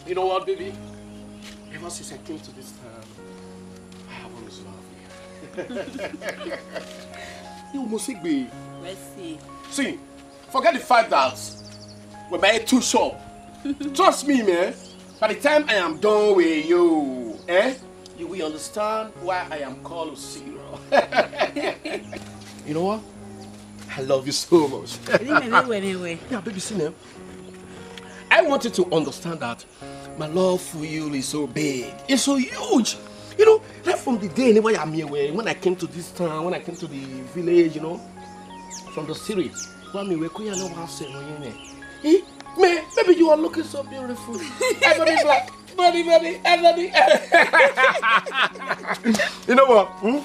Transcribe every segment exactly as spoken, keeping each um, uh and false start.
You know what, baby? Ever since I came to this town, I always love you. You must be. Let's see. See, forget the fact that we're married too short. Trust me, man. By the time I am done with you, eh, you will understand why I am called Osiro. You know what? I love you so much. Eni mẹ vbe wẹ mwẹ wẹ. Yeah, baby, see now. I want you to understand that my love for you is so big. It's so huge. You know, right from the day anyway I mean, when I came to this town, when I came to the village, you know, from the city, when me we kuya no wa se no yene. Eh? Man, baby, you are looking so beautiful. Ebony black, body, body, ebony. You know what? Hmm?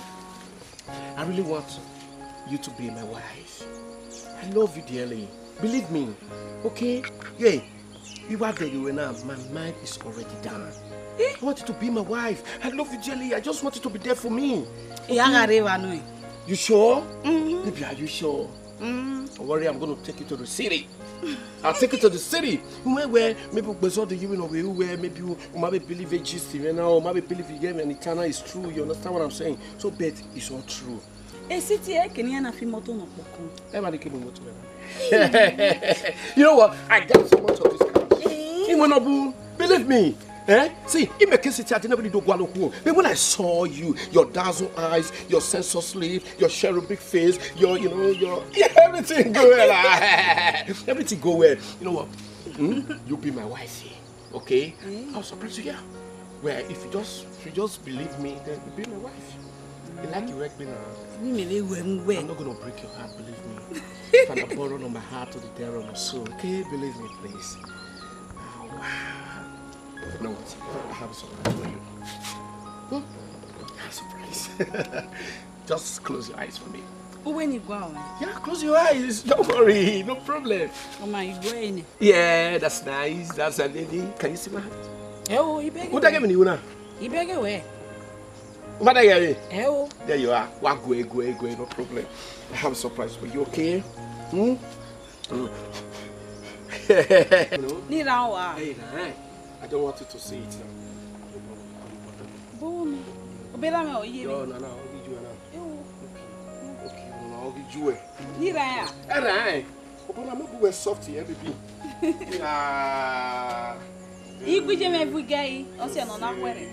I really want you to be my wife. I love you dearly. Believe me. Okay? Yeah. You are there, you were now. My mind is already done. Eh? I want you to be my wife. I love you dearly. I just want you to be there for me. Iya gha rre evba nọ. You sure? Mm-hmm. Baby, are you sure? Mm. Don't worry, I'm going to take you to the city. I'll take you to the city. Where, where maybe because of the human way, where maybe you, you might be believe a gist, you know, or might be believe you get me, and it is true. You understand what I'm saying? So, but it's all true. A city, eh, can you not feel motor no pokon? Everybody can motor. You know what? I got so much of this cash. Eh? Even no boo, believe me. Eh? See, it make city, I never need to go look. But when I saw you, your dazzle eyes, your sense of sleep, your cherubic face, your, you know, your, yeah, everything go well. Everything go well. You know what? Hmm? You be my wife here, okay? Eh? I'll surprise you here. Well, if you just, if you just believe me, then you be my wife. You like your work, now. Eni mẹ vbe wẹ mwẹ wẹ. I'm not gonna break your heart, believe me. If I borrow on my heart to the devil, so, okay? Believe me, please. Oh, wow. You know what? I have a surprise for you. Hmm? I have a surprise. Just close your eyes for me. Uwe ni gua o. Yeah, close your eyes. Don't worry. No problem. Oh my, you go in. Yeah, that's nice. That's a lady. Can you see my hand? Eh, oh, ibege. Who that gave me una? Ibege we. What that gave me? Eh, oh. There you are. Wa go, go, go. No problem. I have a surprise for you, okay? Hmm? Ni ra wa. Hey, hey. I don't want you to see it now. Bomi. Obera me oye. Yo, na, na, ogi ju na. Ewo. Okay, na, ogi ju e. Ni ra ya. Era, eh. Obona mo bu we soft here, baby. Ah. Igui je me bu gei, o se no na kwere.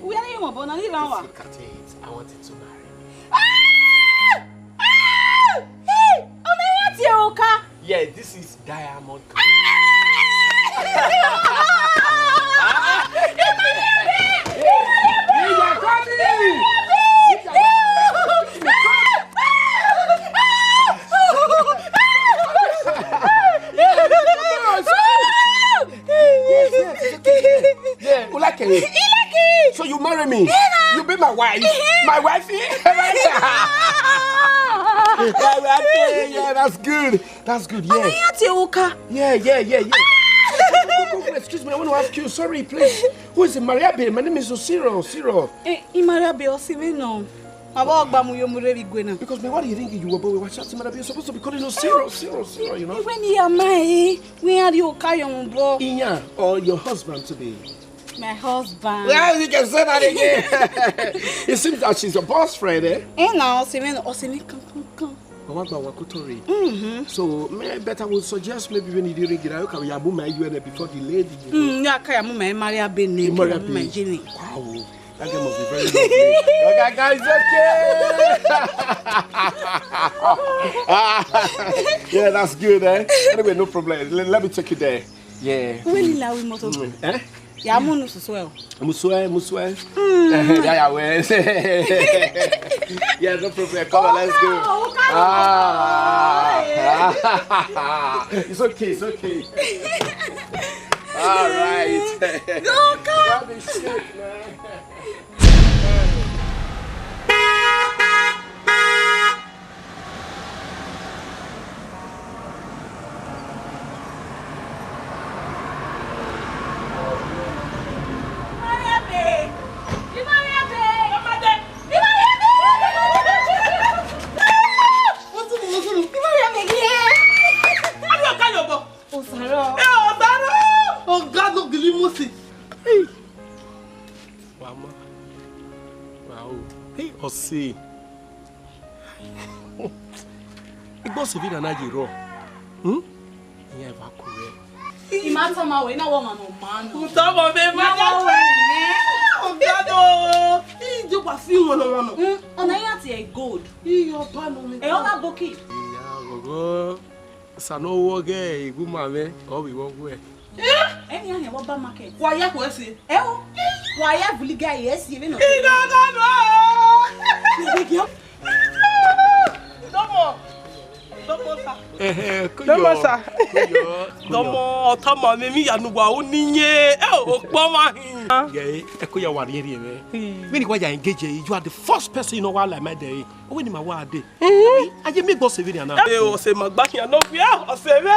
Uya ni mo bona ni ra wa. Look at it. I want you to marry me. Ah! Ah! Hey! Ọmọ yẹn ti o ka. Yeah, this is diamond. Yes, yes, it's okay. Yeah, you like it? He like it. So you marry me? Yeah. You be my wife? My wife? My wife? Yeah, that's good. That's good, yes. Ọmọ yẹn ti o ka. Yeah, yeah, yeah, yeah. Go, go, go, go, excuse me, I want to ask you. Sorry, please. Who is it? Maria Bay. My name is Osiro, Osiro. Eh, i Maria Bay, Osiro, no. Aba ọgba mu yo mu rre igwe na. Because me, what do you think you were, but we were chatting, Maria Bay. You're supposed to be calling Osiro, Osiro, Osiro, you know? Iwe ni ya ma e, we are you carry on, bro? Iyan, or your husband to be? My husband. Yeah, you can say that again. It seems that she's your boss friend, eh? Eh, no, Osiro, Osiro, come, come, come. Mama gba wa kuto re. Mm-hmm. So, me better would suggest maybe when you ring it, you can ya move my U N before the lady, you know. Mm, yeah, can ya move my Maria Bay name, Maria Bay. Jenny. Wow. That girl must be very lovely. Okay, guys, okay. Yeah, that's good, eh? Anyway, no problem. Let, let me take you there. Yeah. Uwe ni la wi motor. Mm. Eh? Ya mu nu susu ẹ o. Mu suẹ, mu suẹ. Mm. Eh, ya, ya, we. Yeah, no problem. Come on, let's go. Oka, oka, oka. Ah. It's okay, it's okay. All right. Go, come. Don't be sick, man. Osaro. Eh, Osaro. Oga no gili Moses. Ao, hey, ọse. Igbọse vbe na na ye rrọọ. Hmm? Iran eva ku rẹ. I ma tama wẹ, I na wẹ ọmwa ne ọ ma nọ. Utọ mọ vbe ma. I na wẹ ọmwa ne. Ọga do. I do wa fi wọn nọ wọn nọ. Mm, ọna iran tie gold. Iyọ ba nọ mi. E ọna boki. Iya, gogo. Sa ne ọ ghẹ ighuma mwẹ, ọ vbe vbọ wẹ. Ẹni a hẹn wa ba market. Wa ya ku ẹse. Ẹ o. Wa ya vuli ga ye ẹse vbe nọ. Ina na na. Dọmọ. Dọmọ sa. Ẹhẹ, kuyọ. Dọmọ sa. Kuyọ, kuyọ. Dọmọ, ọtama mẹ mi ya nu wa u ni ye. Ẹ o, okpọ ma hin. Gẹ, ẹ ko ya wa rhie rhie mwẹ. Hmm. Vbene wa ya engage, you are the first person in our life, my day. Owe ni ma wa dee. Eh? A ye miẹn egbe ọse vbenian na. Eh, ọse ma gba khian nọ wia, ọse mwẹ.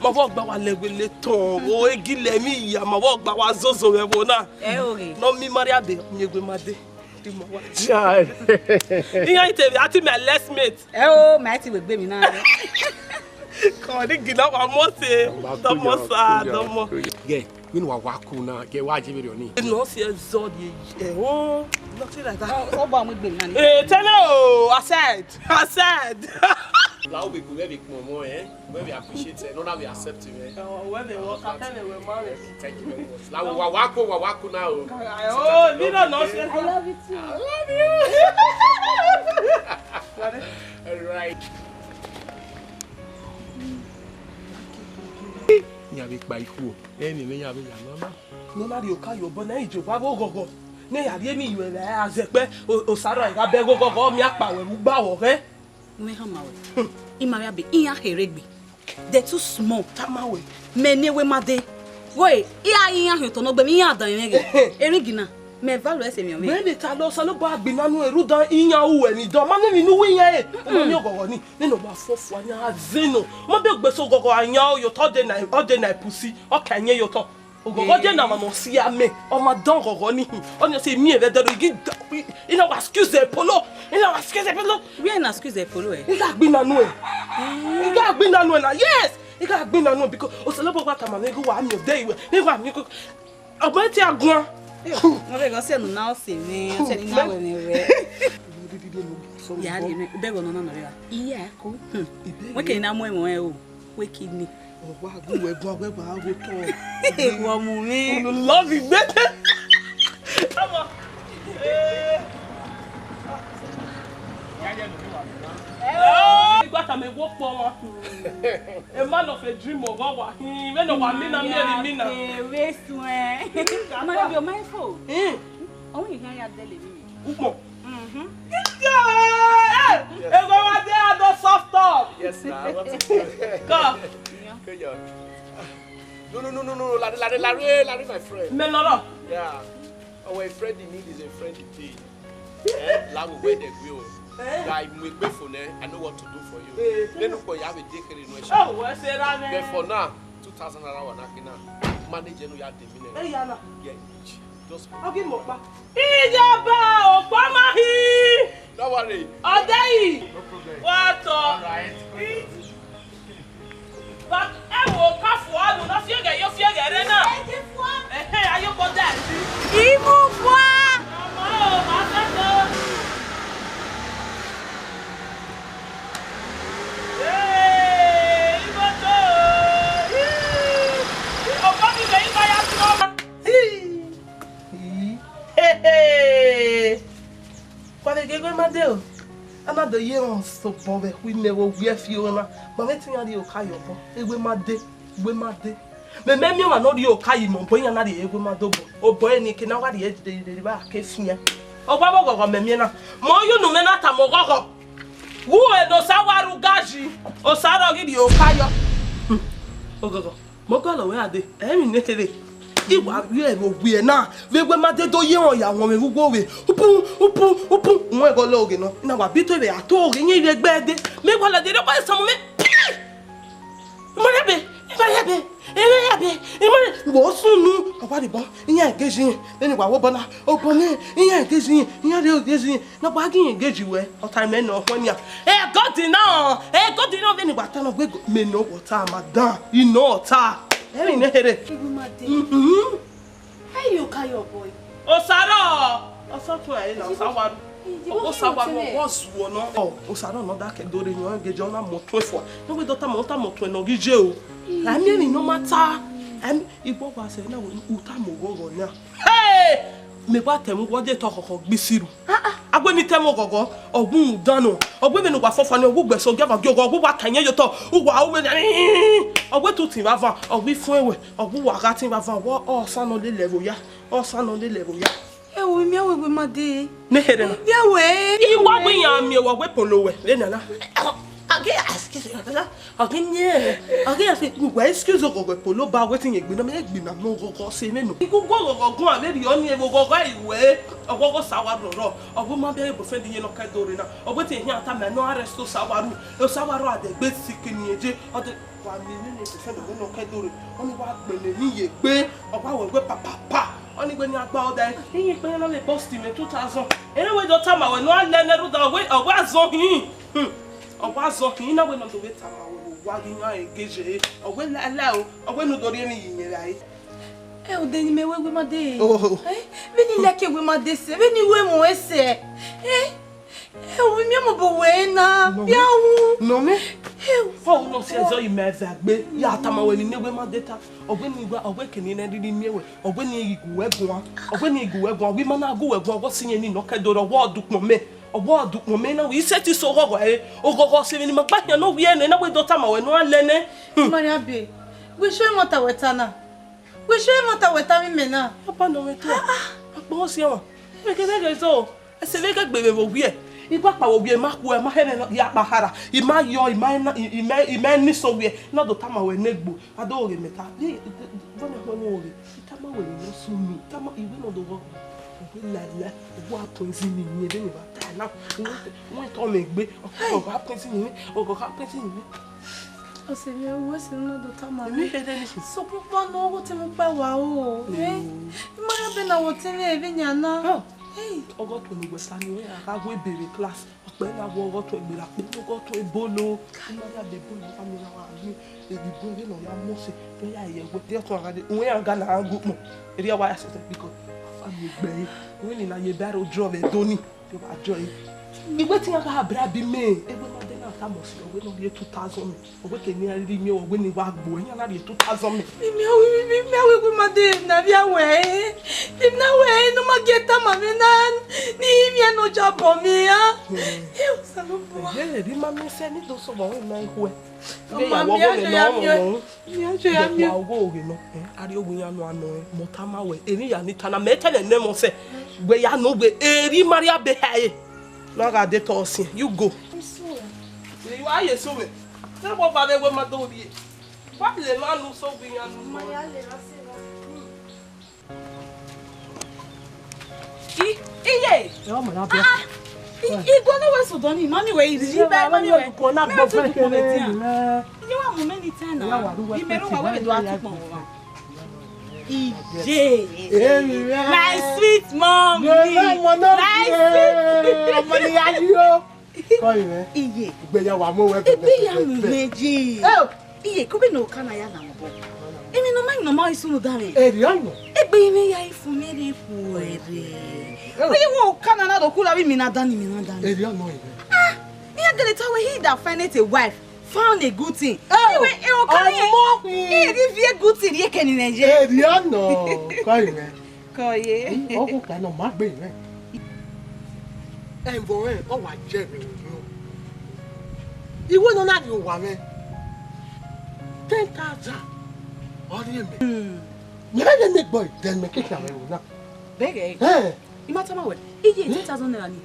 Ma vbe ọgba wa lẹ wele tọn, o egilẹ emwi ya, ma vbe ọgba wa zozo vbe ẹvbo na. Ẹ o ghe. Ne ọ miẹn Maria dee, miẹn egbe ma dee. Di ma wa. Chai. Iran ite vbe ati my last mate. Ẹ o, ma ti wẹ egbe emwi na. Kọ ni gina wa mọ se. Dọmọ sa, dọmọ. Yeah. Vbene wa wa ku na, gẹ wa je vberriọ ni. No, si ẹzọ rhie ẹhọn. Nothing like that. Ọ, ọ gba mu egbe mwa ni. Eh, tell her, oh, I said, I said. La we go where we come on, eh? Where we appreciate, eh? No, now we accept him, eh? Oh, where they work, I tell them we're married. Thank you very much. La wa wa ku, wa wa ku na o. Oh, mi no no se. I love you too. I love you. All right. Iran vbe kpa ikhuo, ẹmwẹ ne iran vbe ya nọ na. Ne ọ na rhie oka ye obọ na, Jihova vbe oghọghọ, ne ya rhie emwi ye ẹre a zẹkpẹ, o- Osaro gha bẹghe oghọghọ, ọ miẹn akpawẹ vbe ugba vbe ọghẹ. Wẹ hama wẹ. Hmm. I ma vbe abe, iran kherhe egbe. They too small. Tama wẹ. Mẹ ne wẹ ma dee. Wẹ, I a iran hin otọ nọ gbe mẹ, iran dan mwẹ ghe. Ehe. Erighi na, mẹ value ẹse emwi ọmwẹ. Mẹ ne ta lọ, Osanobua gbe na nu ẹre, rhunmwuda iran ru ẹre ni dọ. Ma miẹn emwi ne u ru iran re. Mm-mm. Ma miẹn oghọghọ ni. Nene wa fo fua yan a zẹ nọ. Ma be gbe so oghọghọ a yan o, ye otọ de na, ọ de na pussy, ọ ka yan ye otọ. Oghọghọ de na ma nọ si amẹ, ọ ma dan oghọghọ ni hin. Ọ ni ọ si miẹn vbe ẹdẹrẹ, igi da, I na wa excuse polo, I na wa excuse polo. Where na excuse polo, eh? I gha gbe na nu ẹ. Eh. I gha gbe na nu ẹ na, yes. I gha gbe na nu ẹ because Osanobua wa tama nẹ, I ghi wa miẹn ọdẹ iwẹ, I wa miẹn ko. Ọmọ ẹ te a guan. Mo vbe gọ sẹ unu na ọ sẹ mwẹ, ọ sẹ ni na wẹ mwẹ rẹ. Ya rhie mwẹ, bẹghe ọnọna nọ rẹ ra? Iya ko. Hmm. Wẹ ke na mu ẹmwẹ o, wẹ kidney. Ọ wa gu wẹ guan, wẹ wa gho tọ. Wọ mu mwẹ. Unu love igbe. Come on. Eh. Oh, igba tama ẹvbo kpọ ọmwa. A man of a dream, ọghọ wa hin, vbene wa mina miẹn ni mina. Kere suẹn. Ama yo, be mindful. Hmm. Ọmọ yẹn ya dele mi. Ukpọn. Mhm. Hey! Ego wa dey, I don soft up. Yes, sir. I want to. Come. Koyo. No, no, no, no, no, no, Larry, Larry, Larry, Larry, my friend. Menoro. Yeah. Our friend in need is a friend indeed. Eh, la we where they go. Eh? Guy, mu egbe fo nẹ, I know what to do for you. Eh. Then you go, you have a day carry no issue. Oh, what's it, man? But for now, two thousand naira wa na kina. Manage no ya de mi nẹ. Eh, ya na. Yeah, just. Okay, mo pa. Ijọba okpama hi. Don't worry. Ọdẹ yìí. No problem. Wa tọ. All right. But ẹ wo, ka fua unu, na fiẹghẹ yo, fiẹghẹ rre na. Ẹ je fua. Ẹhẹn, a yo kọ da ẹzi. Imu fua. Mama o, ma fẹ to. Ee, imoto. Ii. Ọkọ mi vbe iba ya tọ. Ii. Ii. He, he. Wa vbe gie egbe ma de o. A na do ye emwa sobọ vbe ẹkhu imẹ vbe owiẹ fi oro na. Ma vbe te iran rhie oka ye obọ. Egbe ma de, egbe ma de. Mẹ mẹ miẹn ọmwa ne ọ rhie oka ye imẹ obọ, iran na rhie egbe ma de obọ. Obọ ẹre ni ke na wa rhie dede vbe a ke fian. Ọ wa vbe oghọghọ mẹ miẹn na. Mẹ ọ ye unu mwẹ na tama oghọghọ. Wu ẹre ne Osa wa ru gaji. Osa rọ ghi rhie oka yọ. Hmm. Oghọghọ. Mẹ ọgọlọ wẹ a dee, ẹ i mwẹ ne kherhe. I wa vbiẹ vbe owiẹ na, vbe egbe ma de do ye emwa ya wọn mwẹ vbe ugbo vbe. Upu, upu, upu, wọn ẹghọ lẹ oghe nọ. I na wa bi to vbe a to oghe, iran ivbi ẹgbẹ dee. Mẹ wa lade rre, ọ wa samu mwẹ. Pi! Emọ rẹ be, emọ rẹ be, emọ rẹ be, emọ rẹ. Wo sunu, ọ wa rhie obọ, iran engage iran. Vbene wa wo obọ na, obọ nẹ, iran engage iran, iran rhie engage iran. Ne ọ gba ghi engage wẹ, ọ ta mẹ nọ, ọ khuẹn nian. Ẹ God na, ẹ God na, vbene wa ta nọ, wẹ mẹ nọ, wọ ta, madam, I nọ, ọ ta. Ẹ i mwẹ ne kherhe. Egbe ma de. Mhm. Ẹ i ye oka ye obọ. Osa rọ. Osa tuẹn ẹre na, Osawaru. Osawaru, ọwọ zuọ nọ. Ọ, Osa nọ nọ da kẹ do rre yan, ọ ghe je ọ na mọ tuẹn fua. Ne wẹ do tama, ọ tama tuẹn ne ọ ghi je o. La miẹn emwi ne ọ ma ta. Em, igbo wa sẹ na, u tama oghọghọ na. Hey! Mẹ wa tẹ mu wọ de tọ khọkhọ gbe isiru. A wẹ ne I tẹ mu oghọghọ, ọ wu dan nọ. Ọ wẹ vbene uwa fọfọ ni, ọ wu gbẹsẹ ogiava gi oghọ, ọ wu wa ta iyẹn ye otọ, uwa ru vbene, ọ wẹ tutu vbe avan, ọ wu ifuẹn wẹ, ọ wu wa gha tin vbe avan, ọ wẹ ọsa nọ lele ẹvbo ya, ọsa nọ lele ẹvbo ya. Ẹ wo, miẹn wẹ wẹ ma dee. Ne here na. Miẹn wẹ. I wa gbe iran miẹn wẹ, ọ wẹ polo wẹ vbene na. Ọ ghi, excuse me, ọ ghi miẹn, ọ ghi ya sẹ, wẹ excuse oghọghọ polo ba wetin ye gbe na, mẹ gbe na nọ oghọghọ sẹ vbe nọ. I gu gu oghọghọ guan vbe rhie ọni vbe oghọghọ i wẹ, oghọghọ Osawaru rọ, ọ wẹ ma bẹ boyfriend iyẹn ne ọ ke do rre na, ọ wẹ te hian tama nọ arrest Osawaru, Osawaru a dẹ gbe sick ni eje, ọ dẹ wa miẹn nene boyfriend wẹ ne ọ ke do rre, ọni wa gbẹnnẹ ni ye gbe, ọ wa wẹ wẹ papapa, ọni wẹ ni a gba ọdẹ. Iye kpẹrẹ na vbe bust me two thousand. Ere wẹ do tama wẹ ne ọ lẹ nẹ rhunmwuda ọ wẹ, ọ wẹ azọn hin. Hmm. Ọ wa zọ hin na wẹ ne ọ do vbe tama wẹ vbe owa ghi yan engage ẹre. Ọ wẹ laelae o, ọ wẹ ne u do rhie emwi ye iyẹn vbe a re. Ẹ, odẹ ne imẹ wẹ wẹ ma dee. Oh. Eh, vbene I like wẹ ma dee sẹ, vbene I ru ẹmwẹ ruẹ sẹ. Eh, ẹ, ovbi miẹn mobọ wẹ na, bia wu. Nọ mẹ. Ẹ, ọ wu nọ si ẹzọ imẹ vbe agbe, ya tama wẹ ne imẹ wẹ ma dee ta. Ọ wẹ ne I wa, ọ wẹ ke ne I rhirhi miẹn wẹ, ọ wẹ ne I ghi gu wẹ guan, ọ wẹ ne I ghi gu wẹ guan, wẹ ima na gu wẹ guan, ọ wẹ ọ si iyẹn ni ne ọ ke do rre, ọ wẹ ọ dukpọn mẹ. Ọ wẹ ọ dukpọn mẹ na, wẹ I sẹtin sẹ oghọghọ ẹre, oghọghọ sẹ vbene ima gba khian ne ovbi ẹre nẹ, na wẹ do tama wẹ ne ọ lẹ nẹ. Hmm. Mariabe, wẹ i sure emwi ọta wẹ ta na? Wẹ i sure emwi ọta wẹ ta vbe imẹ na? Papa nọ mwẹ tuẹ. Ah, ah. Akpọ si ẹmwẹ. Mẹ kẹ vbe ghe zọ. Ẹse vbe ghe gbe vbe vbe owiẹ. I gba kpa vbe owiẹ, ima khuẹ, ima hẹrhẹ ya kpa hara. Ima yọ, ima na, ima, ima ni so wiẹ. Na do tama wẹ ne egbo. A do ghe mẹ ta. Vbọna họn ne u ghe. I tama wẹ ne ọ sunu, tama iwẹ ne ọ do ghọ. Ọ wẹ laelae, ọ wa poison ni, vbene I wa ta na. Wẹ tọ mẹ gbe, ọ gha poison ni, ọ gha poison ni. Ọse mwẹ, wẹ sẹ ne ọ do tama. Emwi hẹrhẹ ni. Sokpan nọ, ọghe otẹn mwẹ kpa wa o. Eh? Ima ya bẹ na wẹ otẹn mwẹ vbe yan na. Hey. Ọghe ọtuẹn ne uwẹ sa ni, wẹ a gha gu ebe vbe class. Ọkpẹ na wọ ọghe ọtuẹn gberra kpe, ọghe ọtuẹn ebolo. Ima ya de ebolo, ami na wa miẹn. Ebi bu ẹre ne ọ ya mu ọse, te ọ ya ye ẹwẹ, te ọ tọn gha dee, uwẹ iran ga na gha gu ukpọn, erriọ wa ya sẹsẹ, because afa miẹn egbe ẹre, uwẹ ni na ye baro drọ vbe Ẹdo ni, te ọ gha drọ ẹre. Iwẹ te iran gha bribe mẹ, ẹwẹ ma de na tama ọse, ọ wẹ ne ọ rhie two thousand mẹ, ọ wẹ ke ne iran rhirhi miẹn, ọ wẹ ne I wa gbe, iran na rhie two thousand mẹ. Imẹ, imẹ, imẹ, wẹ, wẹ ma de na via wẹ, imẹ na wẹ, ne ọ ma gie tama mwẹ na, ne I miẹn ne ọ ja bọ mwẹ, ah. Hmm. Ẹ, Osanobua. Ẹ, vbe ima miẹn sẹ, ne I do sẹ ọmọ mwẹ ima ikhuẹ. Ọmọ mi, a jọ ya miẹn. Wa ogho oghe nọ, eh, a rhie owa iran nọ, a nọ, eh, mẹ ọ tama wẹ, emwi ya ni ta na, mẹ tẹlẹ nẹ mọ sẹ, wẹ ya nọ wẹ, eri Mariabe hẹ ẹre. Na gha de tọ ọsiẹn, you go. Wa ye so wẹ, ne wọ ba vbe wẹ ma do rhie. Wa le ma nu so gbe iran nu. Ma ya le ra se ra. I, iye. Ẹ, ọmọ na bẹ. Ah, ah. I, I gualọ wẹ sẹ odọ ni, mami wẹ, I, I, mami wẹ. Mẹ wa tu kpọn mẹ dia. Iye wa mu mẹ ni ta na. Imẹ ro wa wẹ do a tu kpọn wa. Iye. My sweet mom. My sweet. Ọmọ ni ya yi o. Kọ imẹ. Iye. Igbeyawo amọ wẹ bẹbẹ. Igbeyawo mẹ je. Iye, kọbe ne ọ ka na ya na obọ. Emi nọ ma, nọ ma isu nu da mẹ. Eri ọnọ. Egbe imẹ ya ifu mẹ re khuẹrẹ. Wẹ wo ka na na do kula bi mi na da ni, mi na da ni. Eri ọnọ imẹ. Ah, iran gele ta wẹ he that findeth a wife, found a good thing. Iwe e o ka ye. Ọmọ mi. Eri vi a good thing ye keni nẹ ye. Eri ọnọ. Kọ imẹ. Kọ ye. Ọgwọkpa nọ ma gbe rẹ. Ẹvbo rẹ ọ wa jẹ vbe ro. Iwe nọ na rhie owa mwẹ. Ten thousand. Ọ rhie mẹ. Mẹ rẹ ne gbọ idẹ mẹ ke khian mwẹ ro na. Bẹgẹ. Ẹ. I ma tama wẹ. Iye ten thousand naira ni.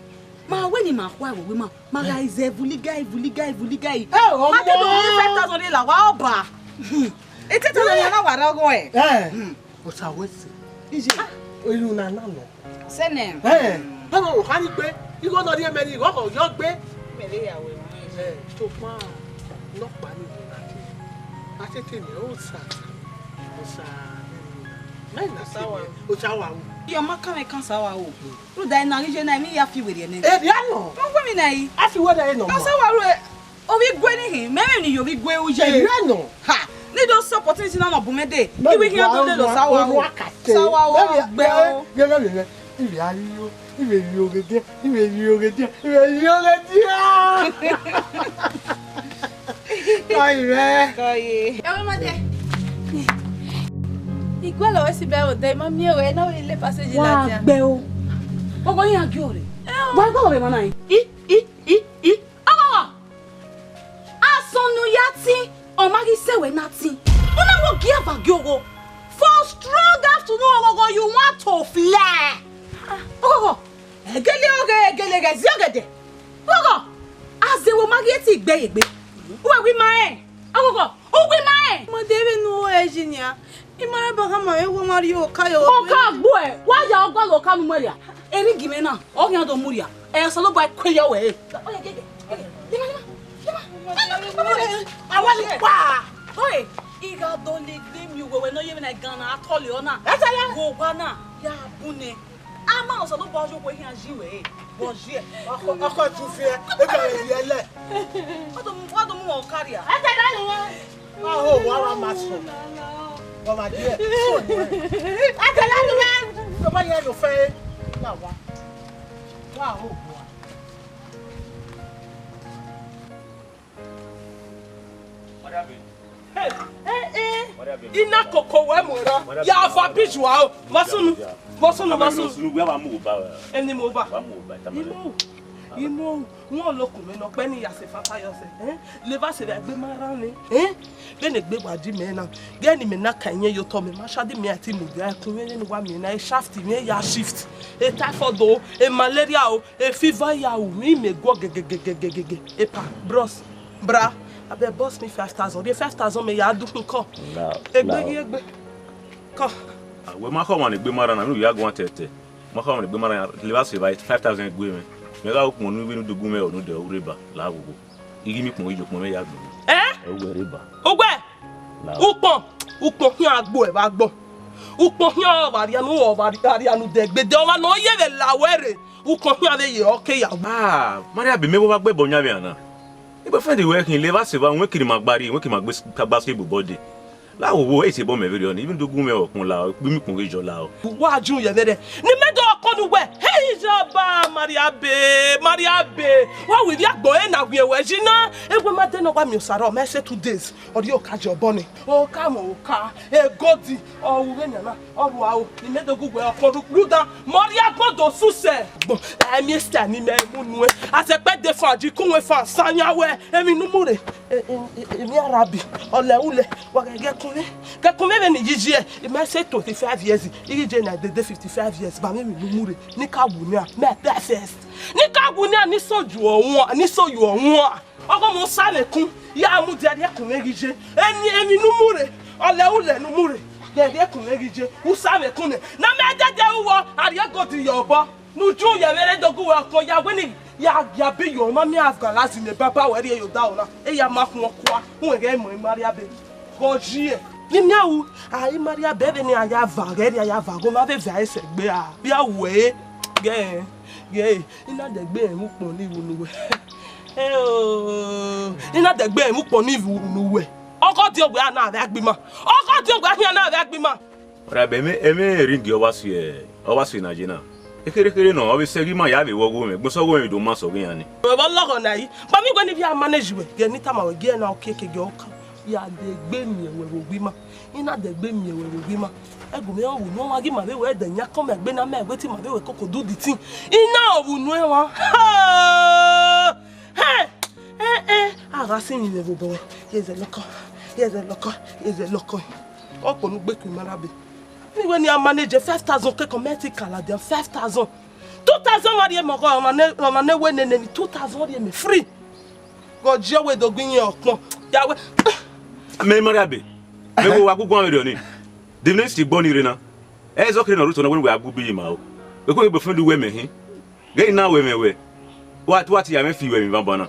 Ma wẹ ni ma khua ẹvbo wẹ ma. Ma gha izẹ vuligai, vuligai, vuligai. Ẹ, ọmọ. Ma kẹdọ five thousand naira wa ọba. Ten thousand naira na wa rọghọ ẹ. Ẹ. Osa wẹ sẹ. Iye. Irun na na nọ. Sẹnẹ. Ẹ, baba wo khari gbe. Igho nọ rhie mẹ ni, igho mọ yọ gbe. Mẹ vbe ya wẹ mọ. Ẹ, sokpan, nọkpa ni wo na te. A tete ni, Osa. Osa, mẹ na Osa wa. Osa wa wo. Iyo, ma kan mẹ kan Osa wa wo. Rhunmwuda ena ghi ye na, emwi ya fi werriẹ nẹ. Ẹ, dia nọ. Ọ wẹ mi na yi. A fi werriẹ nọ ma. Osa wa ru. Ovbi igue ni hin, mẹ vbe ni ye ovbi igue u ye. Ẹ, dia nọ. Ha, ne I do sẹ opportunity na nọ bu mẹ dee. Iwe khian do lele Osa wa o. Osa wa o, gbe o. Gẹgẹ vbe Ivbi a yo, ivbi vbi oghedian, ivbi vbi oghedian, ivbi vbi oghedian. Kọe mwẹ. Kọe. Ẹ wẹ ma dẹ. Igualọ wẹ si bẹ odẹ, ma miẹn wẹ na wẹ le passage. Wa ladian. Gbe o. Ọgọ yan gi ore. Ẹ o. Wa gbe ore ma na. I, i, i, i. Ọgọ. Asọn ne u ya tin, ọ ma ghi sẹ wẹ na tin. U na wo gie eva gie ogho. For strong afternoon, ọghọghọ, you want to fly. Ọghọghọ, ẹgele ọghe, ẹgele ghẹ zi ọgẹdẹ. Ọghọghọ, azẹ wo ma ghi ti gbe ye egbe. Uwẹ wi ma rẹn. Ọghọghọ, u wi ma rẹn. Mo de vbe nu engineer. I ma rẹn ba khama vbe wo ma rhie oka yo. Oka gbuẹ, wa ya ọgua lo oka nu muẹn ria. Eringi mwẹ na, ọ khian do mu ria. Ẹ, Osanobua ku yọ wẹ. Awa ni pa. Oi, I gha do ni gbe mi uwẹ wẹ ne ọ ye vbe na gan na, a tọle ọ na. Ẹsẹ ya. Wo wa na, ya bu nẹ. A ma Osanobua yo wẹ khian yi wẹ, vbọ yi ẹ. Ọkọ, ọkọ ju fi ẹ, e ka rẹ yi ẹlẹ. Wa do mu, wa do mu wọn karia. Ẹsẹ da ni wọn. Aho, wa ra ma sọ. Wa ma die. Sọ ni. Ẹsẹ da ni wọn. Tó bá yẹ lọ fẹ́, na wa. Wa ho, wa. Hey, eh, eh. Ina koko wẹ mu ra. Ya va bi ju a o. Vbọ sunu. Vbọ sunu, vbọ sunu. Eni mo ba. Imo, imo, wọn lo kun mẹ nọ, pẹ ni ya se fata yọ sẹ, eh? Leva se vbe egbe ma ra ni, eh? Vbene egbe wa di mẹ na, ghẹ ne imẹ na ka iyẹn ye otọ mẹ, ma sha di mẹ a ti mudia ẹkun, vbene wa miẹn na, e shaft, vbe ya shift, e typhoid o, e malaria o, e fever ya o, vbe imẹ guọ gẹgẹgẹgẹgẹgẹgẹgẹ, epa, bros, bra, abẹ boss me five thousand, rhie five thousand mẹ ya du khin kọ. Egbe ghi egbe. Kọ. A wẹ ma khọ ọmwa ne egbe ma ra na, ne u ya guan tẹtẹ. Ma khọ ọmwa ne egbe ma ra na, leva se vbe five thousand gue mwẹ. Mẹ gha ukpọn ne u vbe ne u do gu mwẹ ọ ne u dẹ u rre ba la vbe owo. I ghi miẹn ukpọn ghi ye ukpọn mwẹ ya gbe. Ẹ? Ẹ wẹ rre ba. Uwẹ? La. Ukpọn, ukpọn khian gbe uẹ vbe agbọn. Ukpọn khian ọ vbe arian, ọ vbe arian ne u dẹ gbe dẹ, ọmwa ne ọ ye vbe la wẹ rre. Ukpọn khian vbe ye ọke ya. Ah, Maria be mẹ vbe wa gbe ẹbọ yan vbe ana. Igbe fẹn de wẹ khin leva se vbe wẹ kiri ma gba rri, wẹ kiri ma gbe gba se bu body. La wo wo, e se bọ mẹ vberriọ ni, even do gu mwẹ ọkpọn la, gbe mi kpọn ghe jọ la o. Wa ju yẹ vberriọ. Ne mẹ do ọkpọn nu wẹ. Hey, Jaba, Maria be, Maria be. Wa wi via gbọ e na wiẹ wẹ ji na. E wẹ ma de nọ wa miẹn osaro, mẹ se two days. Ọ rhie oka jẹ obọ ni. Oka mọ oka, egodi, ọ ru vbe nian na, ọ ru aro, ne mẹ do gu wẹ ọkpọn ru kpruda, mẹ ọ rhie agbọn do susẹ. Gbọn, ẹ miẹn style ni mẹ mu nuẹn. A sẹ kpẹ de fan, ji kun wẹ fan, sa yan wẹ. Emwi ne u mu rre, e, e, e, emwi Arabi, ọlẹ ulẹ, wa ghẹ ghẹ kun mwẹ. Ghẹ kun mwẹ vbene I yi yi ẹ, I ma sẹ twenty five years, I ghi je na dede fifty five years, ba mwẹ emwi ne u mu rre, ne I ka wu nian, mẹ best. Ne I ka wu nian, ne I so yu ọhuan, ne I so yu ọhuan. Ọgọ mẹ, u sa mwẹ kun, ya mudia rhie kun mwẹ ghi ye. Eni, emwi ne u mu rre, ọlẹ ulẹ ne u mu rre, ghẹ rhie kun mwẹ ghi ye, u sa mwẹ kun nẹ. Ne a mẹ dẹdẹ ru wọ, a rhie egodi ye obọ. Ne u ju yẹ vbe rre do gu wẹ ọkpọn ya wẹ ni ya, ya bi yo ma miẹn avgalazi ne baba wẹ rhie ye odaro na, e ya ma khuọn kua, uwẹ ghẹ mọ Maria be. Gọ yi ẹ. Ne I miẹn ru, a i Maria be vbene a ya va, ghẹ rhie a ya va, gho ma vbe va ẹsẹ gbe a, bia wẹ, ghẹ, ghẹ, I na dẹgbe ẹmwẹ ukpọn ni vbe unu wẹ. Eo, I na dẹgbe ẹmwẹ ukpọn ni vbe unu wẹ. Ọgọ diọn wẹ a na vbe agbima. Ọgọ diọn wẹ a khian na vbe agbima. Ọrịa, ẹmwẹ, ẹmwẹ eringi ọ wa si, ọ wa si na ye na. Ekherekhere nọ, ọ vbe sẹ ghi ma ya vbe vbe ọgho mwẹ, gbẹn sẹ ọgho mwẹ vbe do ma sẹ ọghe iran ni. Vbe ọ lọghọ na yi, gba mi wẹ ne I via manage wẹ, ghẹ ne I tama wẹ, gie na okieke gie ọka. Ya dẹgbe miẹn wẹ vbe owa ima. I na dẹgbe miẹn wẹ vbe owa ima. Ẹgu mwẹ ọ wu ne ọmwa ghi ma vbe wẹ ẹdẹ yan kọn mẹ egbe na, mẹ wẹ te ima vbe wẹ koko do the thing. I na ọ wu nuẹn mwa. Hẹ! Ẹ, ẹ, a gha sẹ emwi mwẹ vbe obọ, ye zẹ lọkọ, ye zẹ lọkọ, ye zẹ lọkọ. Ọkpọ ne u gbe ku ima rra be. Ni wẹ ne a manage five thousand kekọ, mẹ te ka ladian five thousand. Two thousand wa rhie mẹ ọgọ, ọmwa ne, ọmwa ne wẹ nene ni, two thousand rhie mẹ free. Gọ jiọ wẹ do gbe iyen ọkpọn. Ya wẹ. Mẹ Maria be. Mẹ wo wa guguan vberriọ ni. De emwi ne I si gbe ọnii rre na. Ẹ zọ kere ne ọ rre otọ na wẹ ne uwẹ a gu ubi yi ma o. Wẹ kue gbe friend uwẹ mẹ hin. Ghẹ I na wẹ mwẹ wẹ, wa, wa te ya mwẹ fi wẹ emwi banbanna.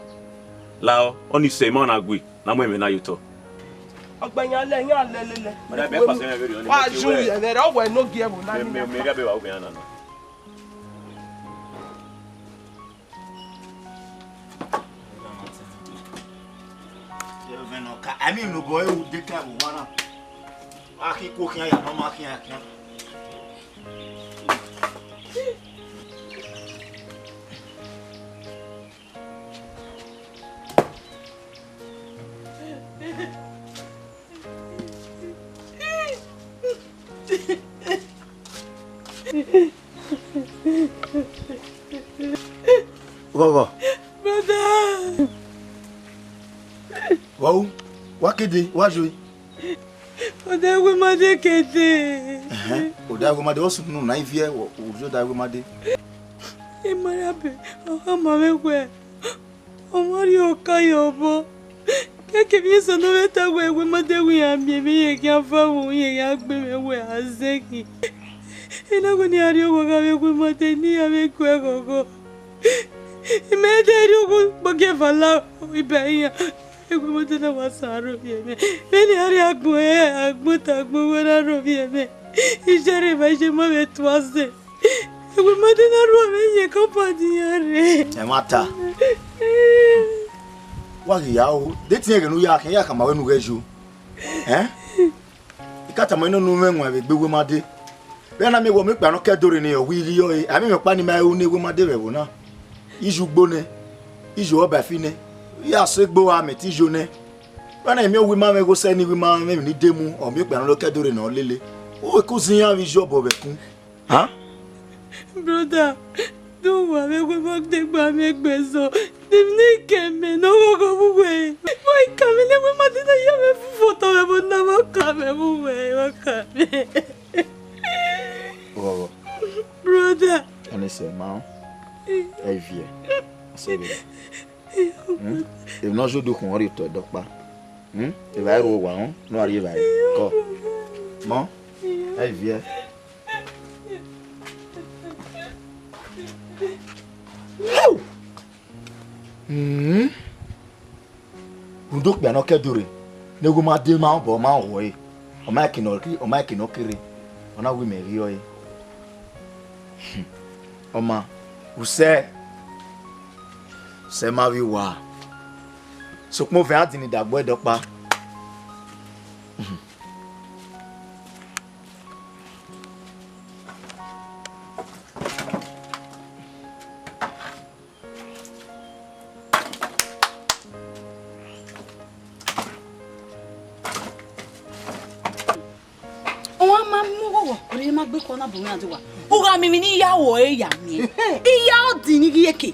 Lahọ, ọnii sẹ ima na gui, na mu ẹmwẹ na ye otọ. Ọgbẹn yan lẹ, yan lẹ lele. Wa ju yẹ vbe rẹ, ọ wẹ ne ogie ẹvbo na ni. Mẹ, mẹ, mẹ, mẹ, mẹ, mẹ, mẹ, mẹ, mẹ, mẹ, mẹ, Ẹmwẹ ne ọ ka, I mean, obọ ẹre u de ka vbe owa na. A khin kuo khian ya, ne ọ ma khian khian. Ghọghọ. Brother. Wa u, wa kede, wa joe. Odẹ Ewemade kede. Ẹhẹn, odẹ Ewemade, ọ sunu na iviẹ, u, u rhie odẹ Ewemade. Emarabe, ọ khama mwẹ wẹẹ, ọ ma rhie ọka ye obọ. Kẹkẹ emwi eso ne ọ vbe ta wẹẹ Ewemade wẹẹ iran miẹn mwẹ, iran khian fa vbe uhunmwu, iran khian gbe mwẹ wẹẹ a zẹ khin. I na wẹẹ ne iran rhie owa gha vbe Ewemade, ne iran vbe gu ẹghọghọ. Imẹ te rhie owa gbe ogieva la iba iran. Ewemade na wa sa aro vbiẹ mwẹ. Vbene iran rhie agbọn ẹre, agbọn ta agbọn wẹẹ na aro vbiẹ mwẹ. Iye rre ma iye ma vbe tuan sẹ. Ewemade na rhie mwẹ ye company iran rre. Ẹmwata. Wa ghi ya o, de te ẹghẹ ne u ya khian, ya khama wẹ ne u ghẹ yo. Ẹn? I ka tama nene unu mwẹ, wan vbe egbe Ewemade. Vbe a na miẹn wẹ ọ miẹn okpia ne ọ ke do rre ne ọ wẹ I ghi yọ ẹre, a miẹn mwẹ ọkpa ne ima ru ne Ewemade vbe ẹvbo na. Iye ugbo nẹ, iye ọba fi nẹ, I ya sẹ egbe ua mẹ te iye nẹ. Vbe a na miẹn wẹ ima mwẹ gho sẹ ne I wẹ ima mwẹ emwi ni de mu, ọ miẹn okpia ne ọ ke do rre ne ọ lele. U wẹ ku zẹ iran vbe iye obọ vbe ẹkun. Hàn? Brother, do wa vbe Ewemade gba mwẹ egbe zọ. De emwi ne I kẹ mẹ ne ọ ghọghọ vbe uwẹ? Wa I ka mwẹ ne Ewemade na ya mwẹ fufo otọ vbe ẹvbo na, wa ka mwẹ vbe uwẹ, wa ka mwẹ. Ghọghọ. Brother. Ọnẹsẹ ma, ẹ viẹ. Sẹ vbe. Hmm? Emwi ne ọ zẹ odukhunmwu ọ rhie otọ ẹdẹ ọkpa. Hmm? Evbare ru owa, hmm? Ne uwa rhie evbare. Kọ. Mọ, ẹ viẹ. Hmm. Rhunmwuda okpia ne ọ ke do rre, ne Ewemade ma obọ ma họe, ọ ma ẹki ne ọ rri, ọ ma ẹki ne ọ ke rre, ọ na wẹ imẹ ghi ọe. Hmm. Ọ ma, usẹ, usẹ ma vbe wa. Sokpan ovẹn a din ne idagbo ẹdẹ ọkpa. Hmm. Ọmwa ma mu oghọghọ, ọ rhie ma gbe kọ na bu mwẹ na de wa. U gha miẹn emwi ne I ya ru ẹre ya miẹn. I ya ọdin ni ghi eke.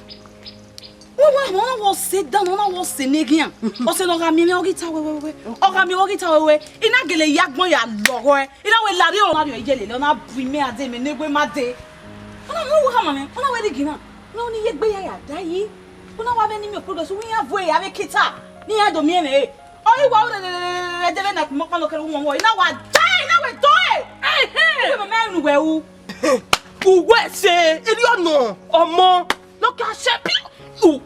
Wẹ wa, ọ na wẹ ọse dan, ọ na wẹ ọse ne eghian. Ọse ne ọ gha miẹn mwẹ, ọ ghi ta wẹ, wẹ, wẹ. Ọ gha miẹn, ọ ghi ta wẹ, wẹ. I na gele ya agbọn ya lọghọe. I na wẹ la rrie ọna rrie iye lele, ọ na bu imẹ a de mẹ ne Ewemade. Ọ na mu owa khama mwẹ, ọ na wẹ rhie gina. Ọ na wẹ ne I ye egbe ya ya da yi. Ọ na wa vbe ne I miẹn okpogho sẹ, wẹ iran vuẹ ya vbe kita, ne iran do miẹn mwẹ re. Ọ ghi wa ru rere, ẹdẹ vbe na ẹkpo ọkpa nọ kẹrẹ uwọnmwọ, I na wa da, I na wẹ do ẹre. Ẹhẹn. Uwẹ mama unu wẹ ru. Uwẹ ẹse, erriọ nọ, ọmọ, ne ọ ka sẹ bi u.